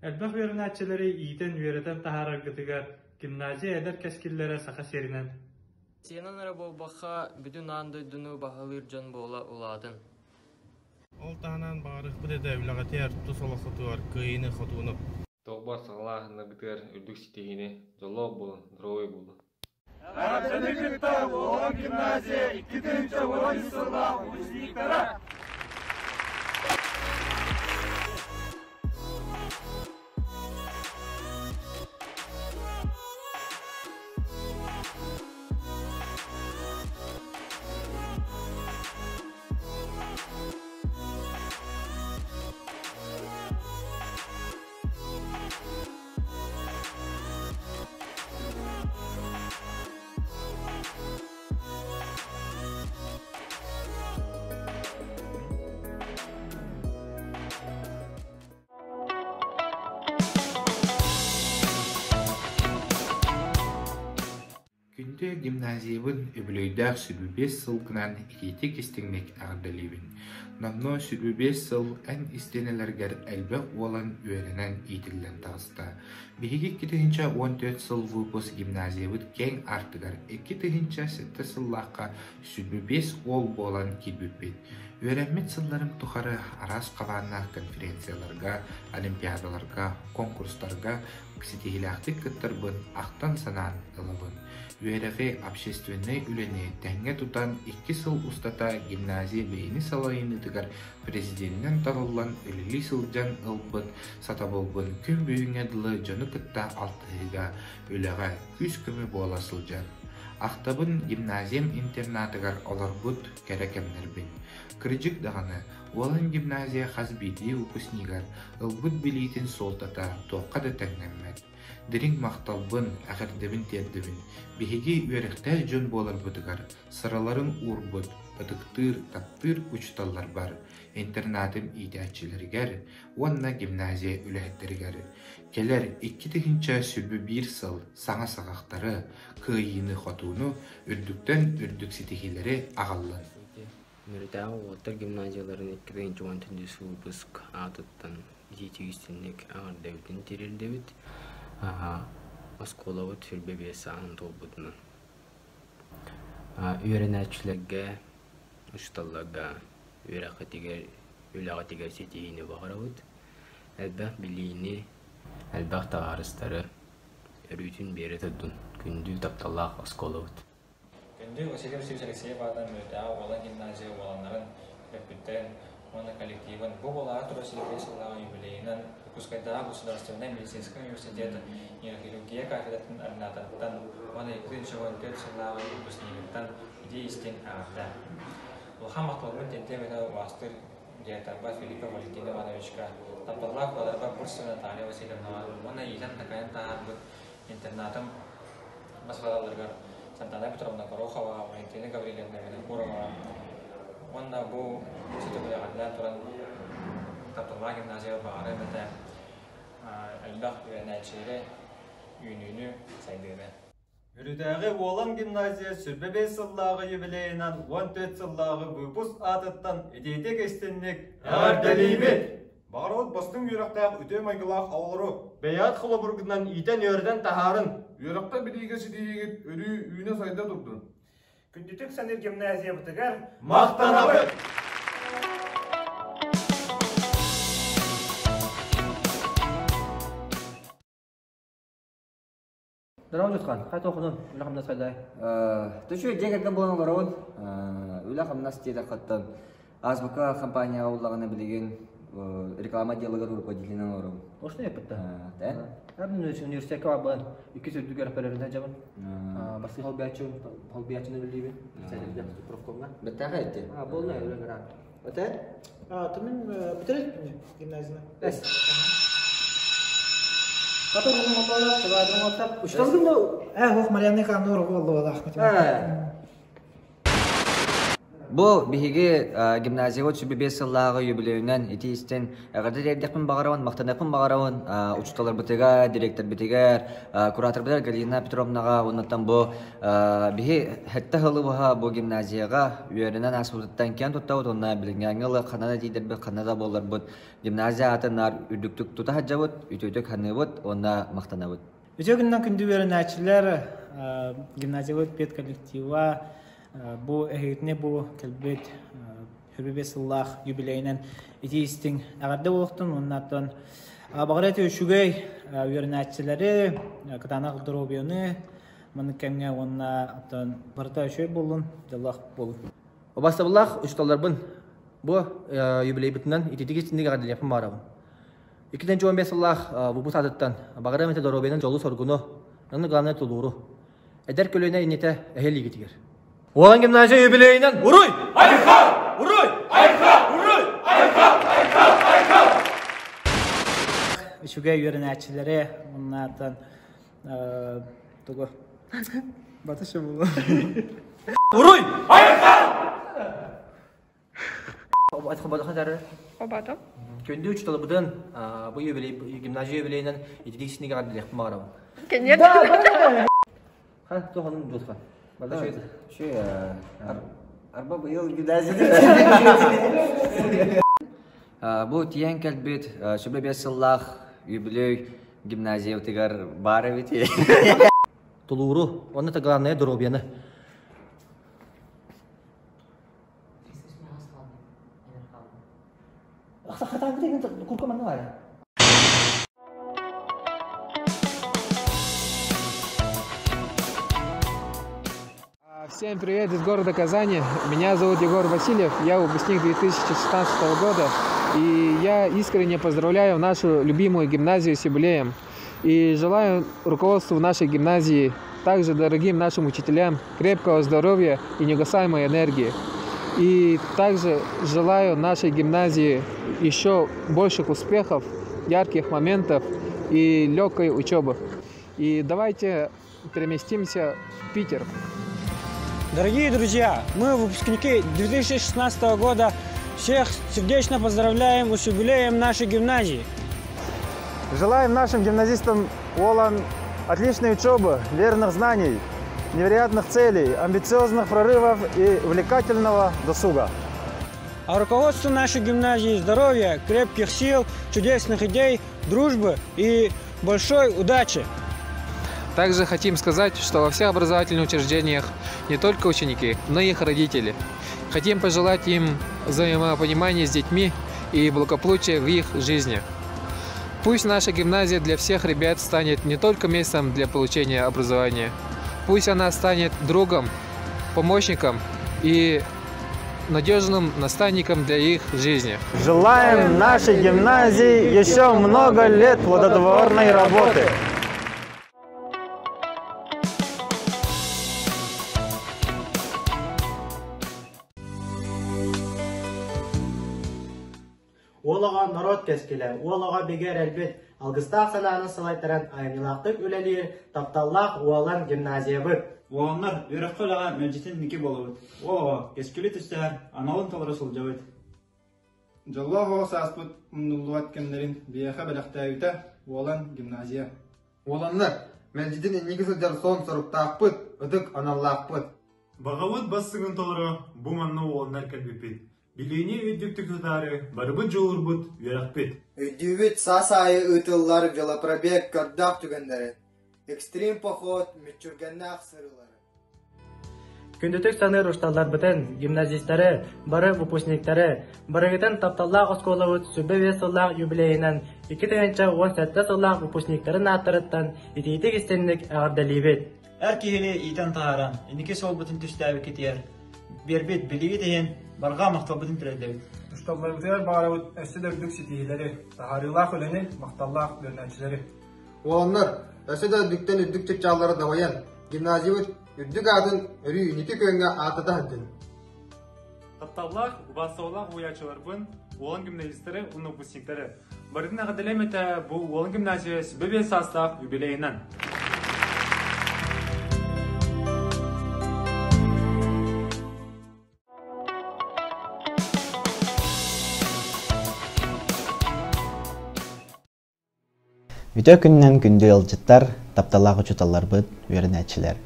Элбэх үөрэнээччилэри иитэн-үөрэтэн таһаараргытыгар гимназия эдэр кэскиллэрэ Саха сиринэн Сиэнэн эрэ буолбакка, бүтүн аан дойдуну баһылыыр дьон буола улаатын. Ол таһынан баҕарыахпыт этэ үлэҕитигэр тус олоххутугар кыайыыны-хотууну. Туох саҕалааһыннаргытыгар үрдүк ситиһиини, дьоллоох буолун, здоровый буолун. Эҕэрдэни кытта Уолан гимназия 2013 сыллаах выпускниктара! Күндү гимназиябын үбүлүөйдээх 25 сылгынан итиитик-истиҥник эҕэрдэлиибин. Номнуо 25 сыл эн истиэнэлэргэр элбэх уолан үөрэнэн иитиллэн таҕыста. Биһиги 2014 сыл выпуск гимназиябыт киэҥ аартыгар 2007 сыллаахха 25 уол буолан киирбиппит. Үөрэммит сылларым тухары араас хабааннаах конференцияларга, олимпиадаларга, конкурстарга ситиһиилээхтик кыттарбын ахтан-санаан ылабын. Үөрэҕи, общественнай үлэни тэҥҥэ тутан икки сыл устата гимназия бэйэни салайыныытыгар президенинэн талыллан үлэлии сылдьан ылбыт сатабылбын күн бүгүҥҥэ дылы дьону кытта алтыһыыга, үлэҕэ күүс-көмө буола сылдьар. Ахтабын гимназиям интернатыгар олорбут кэрэ кэмнэрбин. Кырдьык даҕаны, Уолан гимназия хас биирдии выпускнигар ылбыт билиитин суолтата туохха да тэҥнэммэт. Дириҥ махталбын, эҕэрдэбин тиэрдэбин. Биһиги үөрэхтээх дьон буоларбытыгар сыраларын уурбут, ытыктыыр, таптыыр учууталларбар, интернатым иитээччилэригэр уонна гимназия үлэһиттэригэр кэлэр 2021 сыл саҥа саҕахтары, кыайыыны-хотууну, үрдүктэн үрдүк ситиһиилэри аҕаллын. Мүрүтээҕи уолаттар гимназияларын 2014 выпуск аатыттан итиитик истинник эҕэрдэбитин тириэрдэбит. Оскуолабыт 25 сааһын туолбутунан. Үөрэнээччилэргэ, учууталларга үөрэххитигэр, үлэҕитигэр ситиһиини баҕарабыт. Элбэх билиини, элбэх табаарыстары өрүүтүн биэрэ турдун күндү тапталлаах оскуолабыт. Күндү Василий Васильевич Алексеев аатынан Мүрүтээҕи Уолан гимназия уоланнарын, төрөппүттэрин уонна коллективын бу буолаары турар сибиирэй сыллааҕы юбилейынан Дьокуускайдааҕы государственнай медицинскэй университет нейрохирургия кафедратын ординаторыттан уонна 2014 сыллааҕы выпускнигыттан итии-истиҥ эҕэрдэ. Улахан махталбын тиэрдиэм этэ убаастыыр директорбар Филиппов Валентин Ивановичка, тапталлаах куоларбар Бурцева Наталья Васильевнаҕа уонна иитэн-такайан таһаарбыт интернатым баспаталларыгар Сантана Петровна Горохова, Валентина Гаврильевна Винокурова уонна бу сүтүгүлэҕиннээн туран тапталлаах гимназия баҕарыам этэ элбэх үөрэнээччилэри үүнүүнү, сайдыыны. Мүрүтээҕи Уолан гимназия 25 сыллааҕы юбилейынан 14 сыллааҕы выпуск аатыттан итиитик истинник Эҕэрдэлиибит! Баҕарабыт бастыҥ үөрэхтээх үтүө майгылаах оҕолору бэйэҕит холобургутунан иитэн-үөрэтэн таһаарын! Үөрэхтэ билиигэ ситиһиигит өрүү үүнэ-сайда турдун! Күндүтүк саныыр гимназиябытыгар махтанабыт! Здорово, Дьутхан. Хай тоохунун, үлэ-хамнас хайдай? Төчү дьиэ кэргэн буолан олоробун. Үлэ-хамнас диэтэххиттэн Азбука компанияҕа уллаҕына билигин реклама отделыгар руководителинэн олоробун. Ошно эппитте. Университетка барбын, икки сүрдүгэр көрөрүнэ дьабын. Басты холбиячы, холбиячыны билиибин. Председатель профкомна. Бэттээхэ этти. А, болна үлэ гран. Оте? А, тумин бүтэрет гимназияны. Эс. Э, Марьяна Канурова боллуолаах. Бу биһиги гимназияҕа 35 сыллааҕы юбилейынан ити истэн эҕэрдэ тиэрдиэхпин баҕарабын, махтаныахпын баҕарабын учууталларбытыгар, дириэктэрбитигэр, кураторбытыгар Галина Петровнаҕа уоннаттан бу биһи сэттэ сылы быһа бу гимназияҕа үөрэнэн ааспытыттан киэн туттабыт уонна билиҥҥээҥҥи ылы ханна да тиийдэрбит, ханна да буолларбыт гимназия аатын наар үрдүктүк тута сылдьабыт, үтүөтүк саныыбыт уонна махтанабыт. Үтүө күнүнэн күндү үөрэнээччилэр, гимназиябыт педколлектива бу эһигитини бу кэлбит 25 сыллаах юбилейинэн итии истиҥ эҕэрдэ буолуохтун уонна оттон баҕар эти үчүгэй үөрэнээччилэри, кытаанах доруобуйаны маннык кэмҥэ уонна оттон барыта үчүгэй буоллун, дьоллоох буолун. Убастабыллаах учууталларбын бу юбилейбытынан ититик истинник эҕэрдэлиэхпин баҕарабын. 2015 сыллаах выпуск аатыттан баҕарыам этэ доруобуйанан дьолу-соргуну, онно главное тулууру. Эдэр көлүөнэ иннитэ эһэ илиигитигэр. Уолан гимназия юбилейынан уруй! Айхал! Уруй! Айхал! Уруй! Айхал! Айхал! Айхал! Үчүгэй үөрэнээччилэри уоннаатан тугу Батышы булу. Уруй! Айхал! Обато. Күндү учууталбытын бу юбилей гимназия юбилейынан ититик синигэ эҕэрдэлиэхпин баҕарабын. Конечно. Ха, туоханын дуотха. Бада шөйт. Шөй, арба быйыл гимназия. Бу тиийэн кэлбит сүбэ биэс сыллаах юбилей гимназиябытыгар баар эбит. Тулууру, уонна главное доруобуйаны. Всем привет из города Казани. Меня зовут Егор Васильев, я выпускник 2016 года. И я искренне поздравляю нашу любимую гимназию с юбилеем. И желаю руководству нашей гимназии, также дорогим нашим учителям крепкого здоровья и неугасаемой энергии. И также желаю нашей гимназии еще больших успехов, ярких моментов и легкой учебы. И давайте переместимся в Питер. Дорогие друзья, мы, выпускники 2016 года, всех сердечно поздравляем с юбилеем нашей гимназии. Желаем нашим гимназистам Уолан отличной учебы, верных знаний, невероятных целей, амбициозных прорывов и увлекательного досуга. А руководству нашей гимназии здоровья, крепких сил, чудесных идей, дружбы и большой удачи! Также хотим сказать, что во всех образовательных учреждениях не только ученики, но и их родители. Хотим пожелать им взаимопонимания с детьми и благополучия в их жизни. Пусть наша гимназия для всех ребят станет не только местом для получения образования, пусть она станет другом, помощником и надежным наставником для их жизни. Желаем нашей гимназии еще много лет плодотворной работы. Уол оҕо норуот кэскилэ, уол оҕо бигэ эрэлбит, алгыстаах санааны салайтаран айымньылаахтык үлэлиир тапталлаах Уолан гимназиябыт. Уоланнар үөрэххэ-үлэҕэ мэлдьитин ники буолабыт. Уол оҕо кэскили түстэһэр, аналын толоро сылдьабыт. Дьоллоох оҕо сааспыт умнуллубат кэмнэрин биһиэхэ бэлэхтээбитэ Уолан гимназия. Уоланнар, мэлдьитин инники сылдьар суон соруктаахпыт, ытык аналлаахпыт. Баҕабыт бастыҥын толоро бу манна уоланнар кэлбиппит. Билиини үрдүктүк тутаары барыбыт дьулуурбут, үөрэхпит. Өйдүүбүт саас аайы ыытыллар велопробег көрдөөх түгэннэрин, экстрим поход мүччүргэннээх сырыылары. Күндүтүк саныыр учууталларбытын, гимназистары, бары выпускниктары, барыгытын тапталлаах оскуолабыт сүбэ биэс сыллаах юбилейынан 2017 сыллаах выпускниктарын ааттарыттан итиитик истинник эҕэрдэлиибит! Эр киһини иитэн таһааран, инники суолбутун түстээбиккитигэр, биэрбит билигит иһин барҕа махталбытын тириэрдэбит. Учууталларбытыгар баҕарабыт өссө да үрдүк ситиһиилэри, таһаарыылаах үлэни, махталлаах үөрэнээччилэри. Уоланнар, өссө да үрдүктэн үрдүк чыпчааллары дабайан, гимназиябыт үрдүк аатын өрүү инники күөҥҥэ ааттата сылдьын. Тапталлаах, убаастабыллаах уһуйааччыларбын, уолан гимназистары уонна выпускниктары барытын эҕэрдэлиэм этэ бу Уолан гимназия сүбэ биэс саастаах юбилейынан. Үтүө күнүнэн күндү ыалдьыттар, тапталлаах учууталларбыт, үөрэнээччилэр.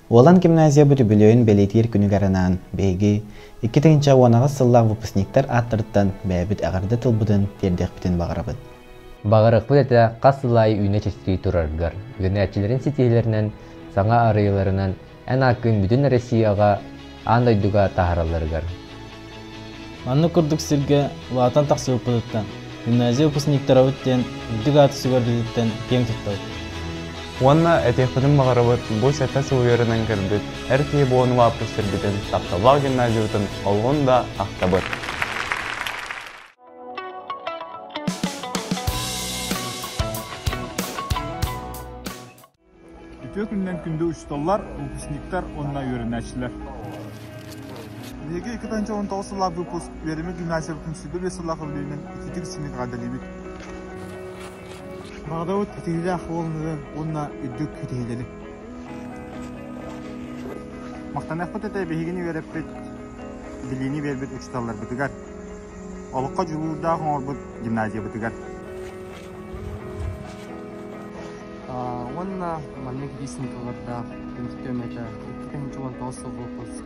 Уолан гимназиябыт үбүлүөйүн бэлиэтиир күнүгэр анаан биһиги 2018 сыллаах выпускниктар ааттарыттан бэйэбит эҕэрдэ тылбытын тиэрдиэхпитин баҕарабыт. Баҕарыахпыт этэ хас сыл аайы үүнэ-чэчирии тураргар, үөрэнээччилэрин ситиһиилэринэн, саҥа арыйыыларынан эн ааккын бүтүн Россияҕа, аан дойдуга таһааралларыгар. Маннык курдук сиргэ улаатан тахсыбыппытыттан, гимназия выпускниктарабыт диэн үрдүк ааты сүгэрбититтэн киэҥ туттабыт. Уонна этиэхпитин баҕарабыт бу сэттэ сыл үөрэнэн көрбүт эр киһи буолан улааппыт сирбитин тапталлаах гимназиябытын олуһун да ахтабыт. Үтүө күнүнэн күндү учууталлар, выпускниктар уонна үөрэнээччилэр. Биһиги 2019 сыллаах выпуск үөрэммит гимназиябытын 25 сыллаах үбүлүөйүнэн ититик синик эҕэрдэлиибит. Баҕадабыт итиилээх уолунары уонна үрдүк ситиһиилэри. Махтаныахпыт этэ биһигини үөрэппит, билиини биэрбит учууталларбытыгар, олоххо дьулуурдаах оҥорбут гимназиябытыгар. Уонна маннык биисинкалардаах түмүктүөм этэ 2019 сыл выпуск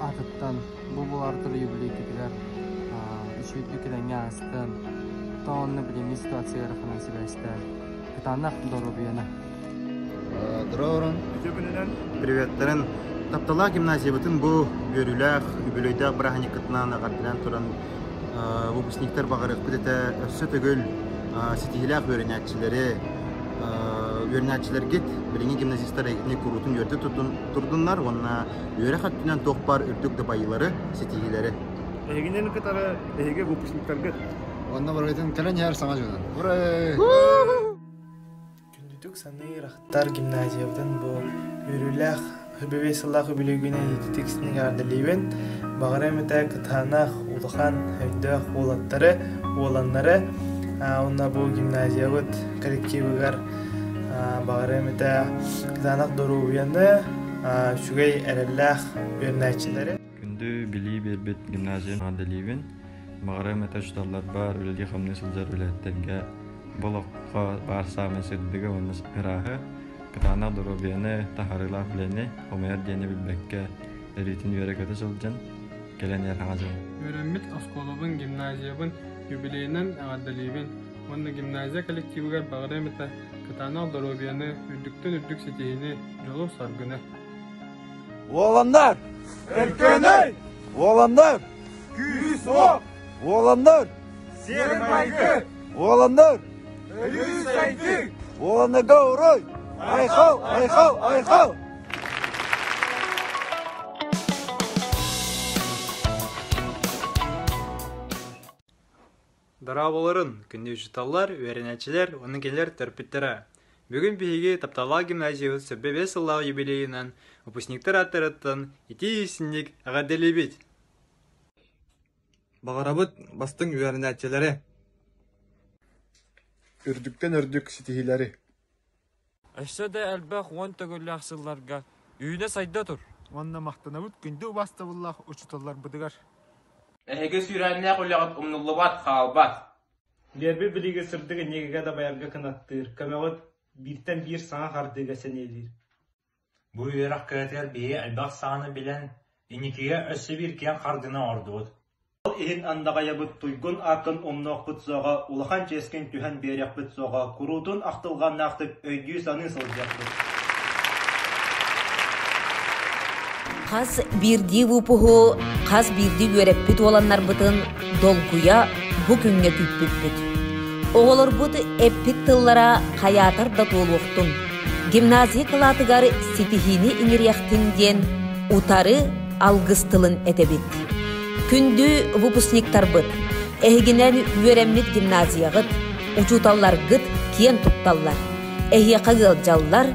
аатыттан бу буолар юбилейкитигэр үчүгэйдик кэлэҥҥэ аастын то онно билиҥҥи ситуация ыараханан сибээстээн кытаанах доруобуйаны Здорово. Приветтарын. Тапталаах гимназиябытын бу үөрүүлээх, үбүлүөйдээх бырааһынньыккытынан эҕэрдэлээн туран выпускниктар баҕарыахпыт этэ өссө төгүл ситиһиилээх үөрэнээччилэри үөрэнээччилэргит билиҥҥи гимназистар эйгитини куруутун үөрдэ турдуннар уонна үөрэх өттүнэн туох баар үрдүк дабайыылары, ситиһиилэри. Эһигинэн кытары эһиги выпускниктаргыт. Уонна барытын кэлэн иһэр саҥа дьонун. Ура! Күндүтүк саныыр ахтар гимназиябытын бу үөрүүлээх үбүбэй сыллаах үбүлүөйгүнэн ититик эҕэрдэлиибин. Баҕарыам этэ кытаанах, улахан, өйдөөх уолаттары, уоланнары уонна бу гимназиябыт коллективыгар баҕарыам этэ кытаанах доруобуйаны, үчүгэй эрэллээх үөрэнээччилэри. Күндү билии биэрбит гимназия эҕэрдэлиибин. Баҕарыам этэ учууталларбар, үлэлии-хамныы сылдьар үлэһиттэргэ бу олоххо баар саамай сырдыгы уонна ырааһы, кытаанах доруобуйаны, таһаарыылаах үлэни, хомуйар диэни билбэккэ эриитин үөрэ-көтө сылдьан, кэлэн иһэр хаҥа дьон. Үөрэммит оскуолабын, гимназиябын юбилейынан эҕэрдэлиибин уонна гимназия коллективыгар баҕарыам этэ. Кытаанах доруобуйаны, үрдүктэн үрдүк ситиһиини, дьолу-саргыны! Уоланнар! Өркөнөй! Уоланнар! Күүс-уох! Уоланнар! Сиэр-майгы! Уоланнар! Өрүү-сайдыы! Уоланнарга уруй! Айхал! Айхал! Айхал! Дорооболорун, күндү учууталлар, үөрэнээччилэр уонна кинилэр төрөппүттэрэ! Бүгүн биһиги тапталлаах гимназиябыт 105 сыллаах юбилейынан выпускниктар ааттарыттан итии-истиҥник эҕэрдэлиибит! Баҕарабыт бастыҥ үөрэнээччилэри! Үрдүктэн үрдүк ситиһиилэри! Өссө да элбэх уон төгүллээх сылларга үүнэ-сайда тур! Уонна махтанабыт күндү убаастабыллаах учууталларбытыгар! Эһиги сүүрээннээх үлэҕит умнуллубат, хаалбат. Биэрбит билиги сырдык иннигигэ дабайарга кынаттыыр, көмөҕүт бииртэн биир саҥа хардыыга сэниэлиир. Бу үөрэх кыһатыгар биһиги элбэх саҥаны билэн, инникигэ өссө биир киэҥ хардыыны оҥордубут. Ол иһин андаҕайабыт туйгун ааккын умнуохпут суоҕа, улахан чиэскин түһэн биэриэхпит суоҕа, куруутун ахтылҕаннаахтык өйдүү-саныы сылдьыахпыт. Хас биирдии выпуһу, хас биирдии үөрэппит уоланнарбытын долгуйа бу күҥҥэ күүппүппүт. Оҕолорбут эппит тыллара хайаатар да туолуохтун, гимназия кылаатыгар ситиһиини иҥириэхтин диэн утары алгыс тылын этэбит. Күндү выпускниктарбыт, эһигинэн үөрэммит гимназияҕыт, учууталларгыт киэн тутталлар, эһиэхэ ыалдьаллар,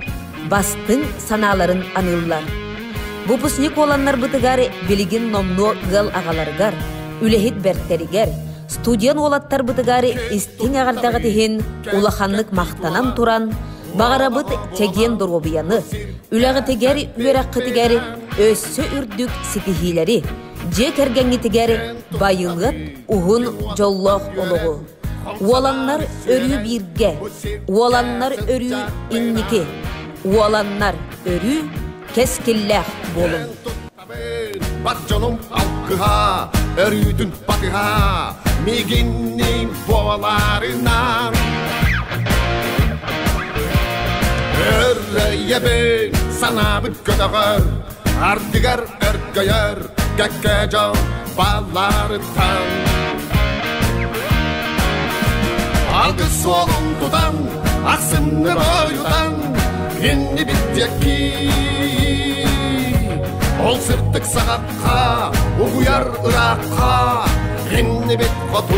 бастыҥ санааларын аныыллар. Выпускник уоланнарбытыгар билигин номнуо ыал аҕаларыгар, үлэһит бэртэригэр, студент уолаттарбытыгар истиҥ эҕэрдэҕит иһин улаханнык махтанан туран, баҕарабыт чэгиэн доруобуйаны, үлэҕитигэр, үөрэххитигэр өссө үрдүк ситиһиилэри, дьиэ кэргэҥҥитигэр байылыат уһун дьоллоох олоҕу. Уоланнар өрүү бииргэ, уоланнар өрүү инники, уоланнар өрүү кэскиллээх буолуҥ. Бар дьонум алгыһа, өрүүтүн батыһа, миигинниин буоларынан. Өрөйөбүн санаабыт көтөҕөр, ардыгар өргөйөр, кэккэ дьон балларыттан. Алгыс суолун тутан, ахсынны ойутан, иннибит диэки. Ол сырдык саҕахха, угуйар ыраахха, иннибит хоту.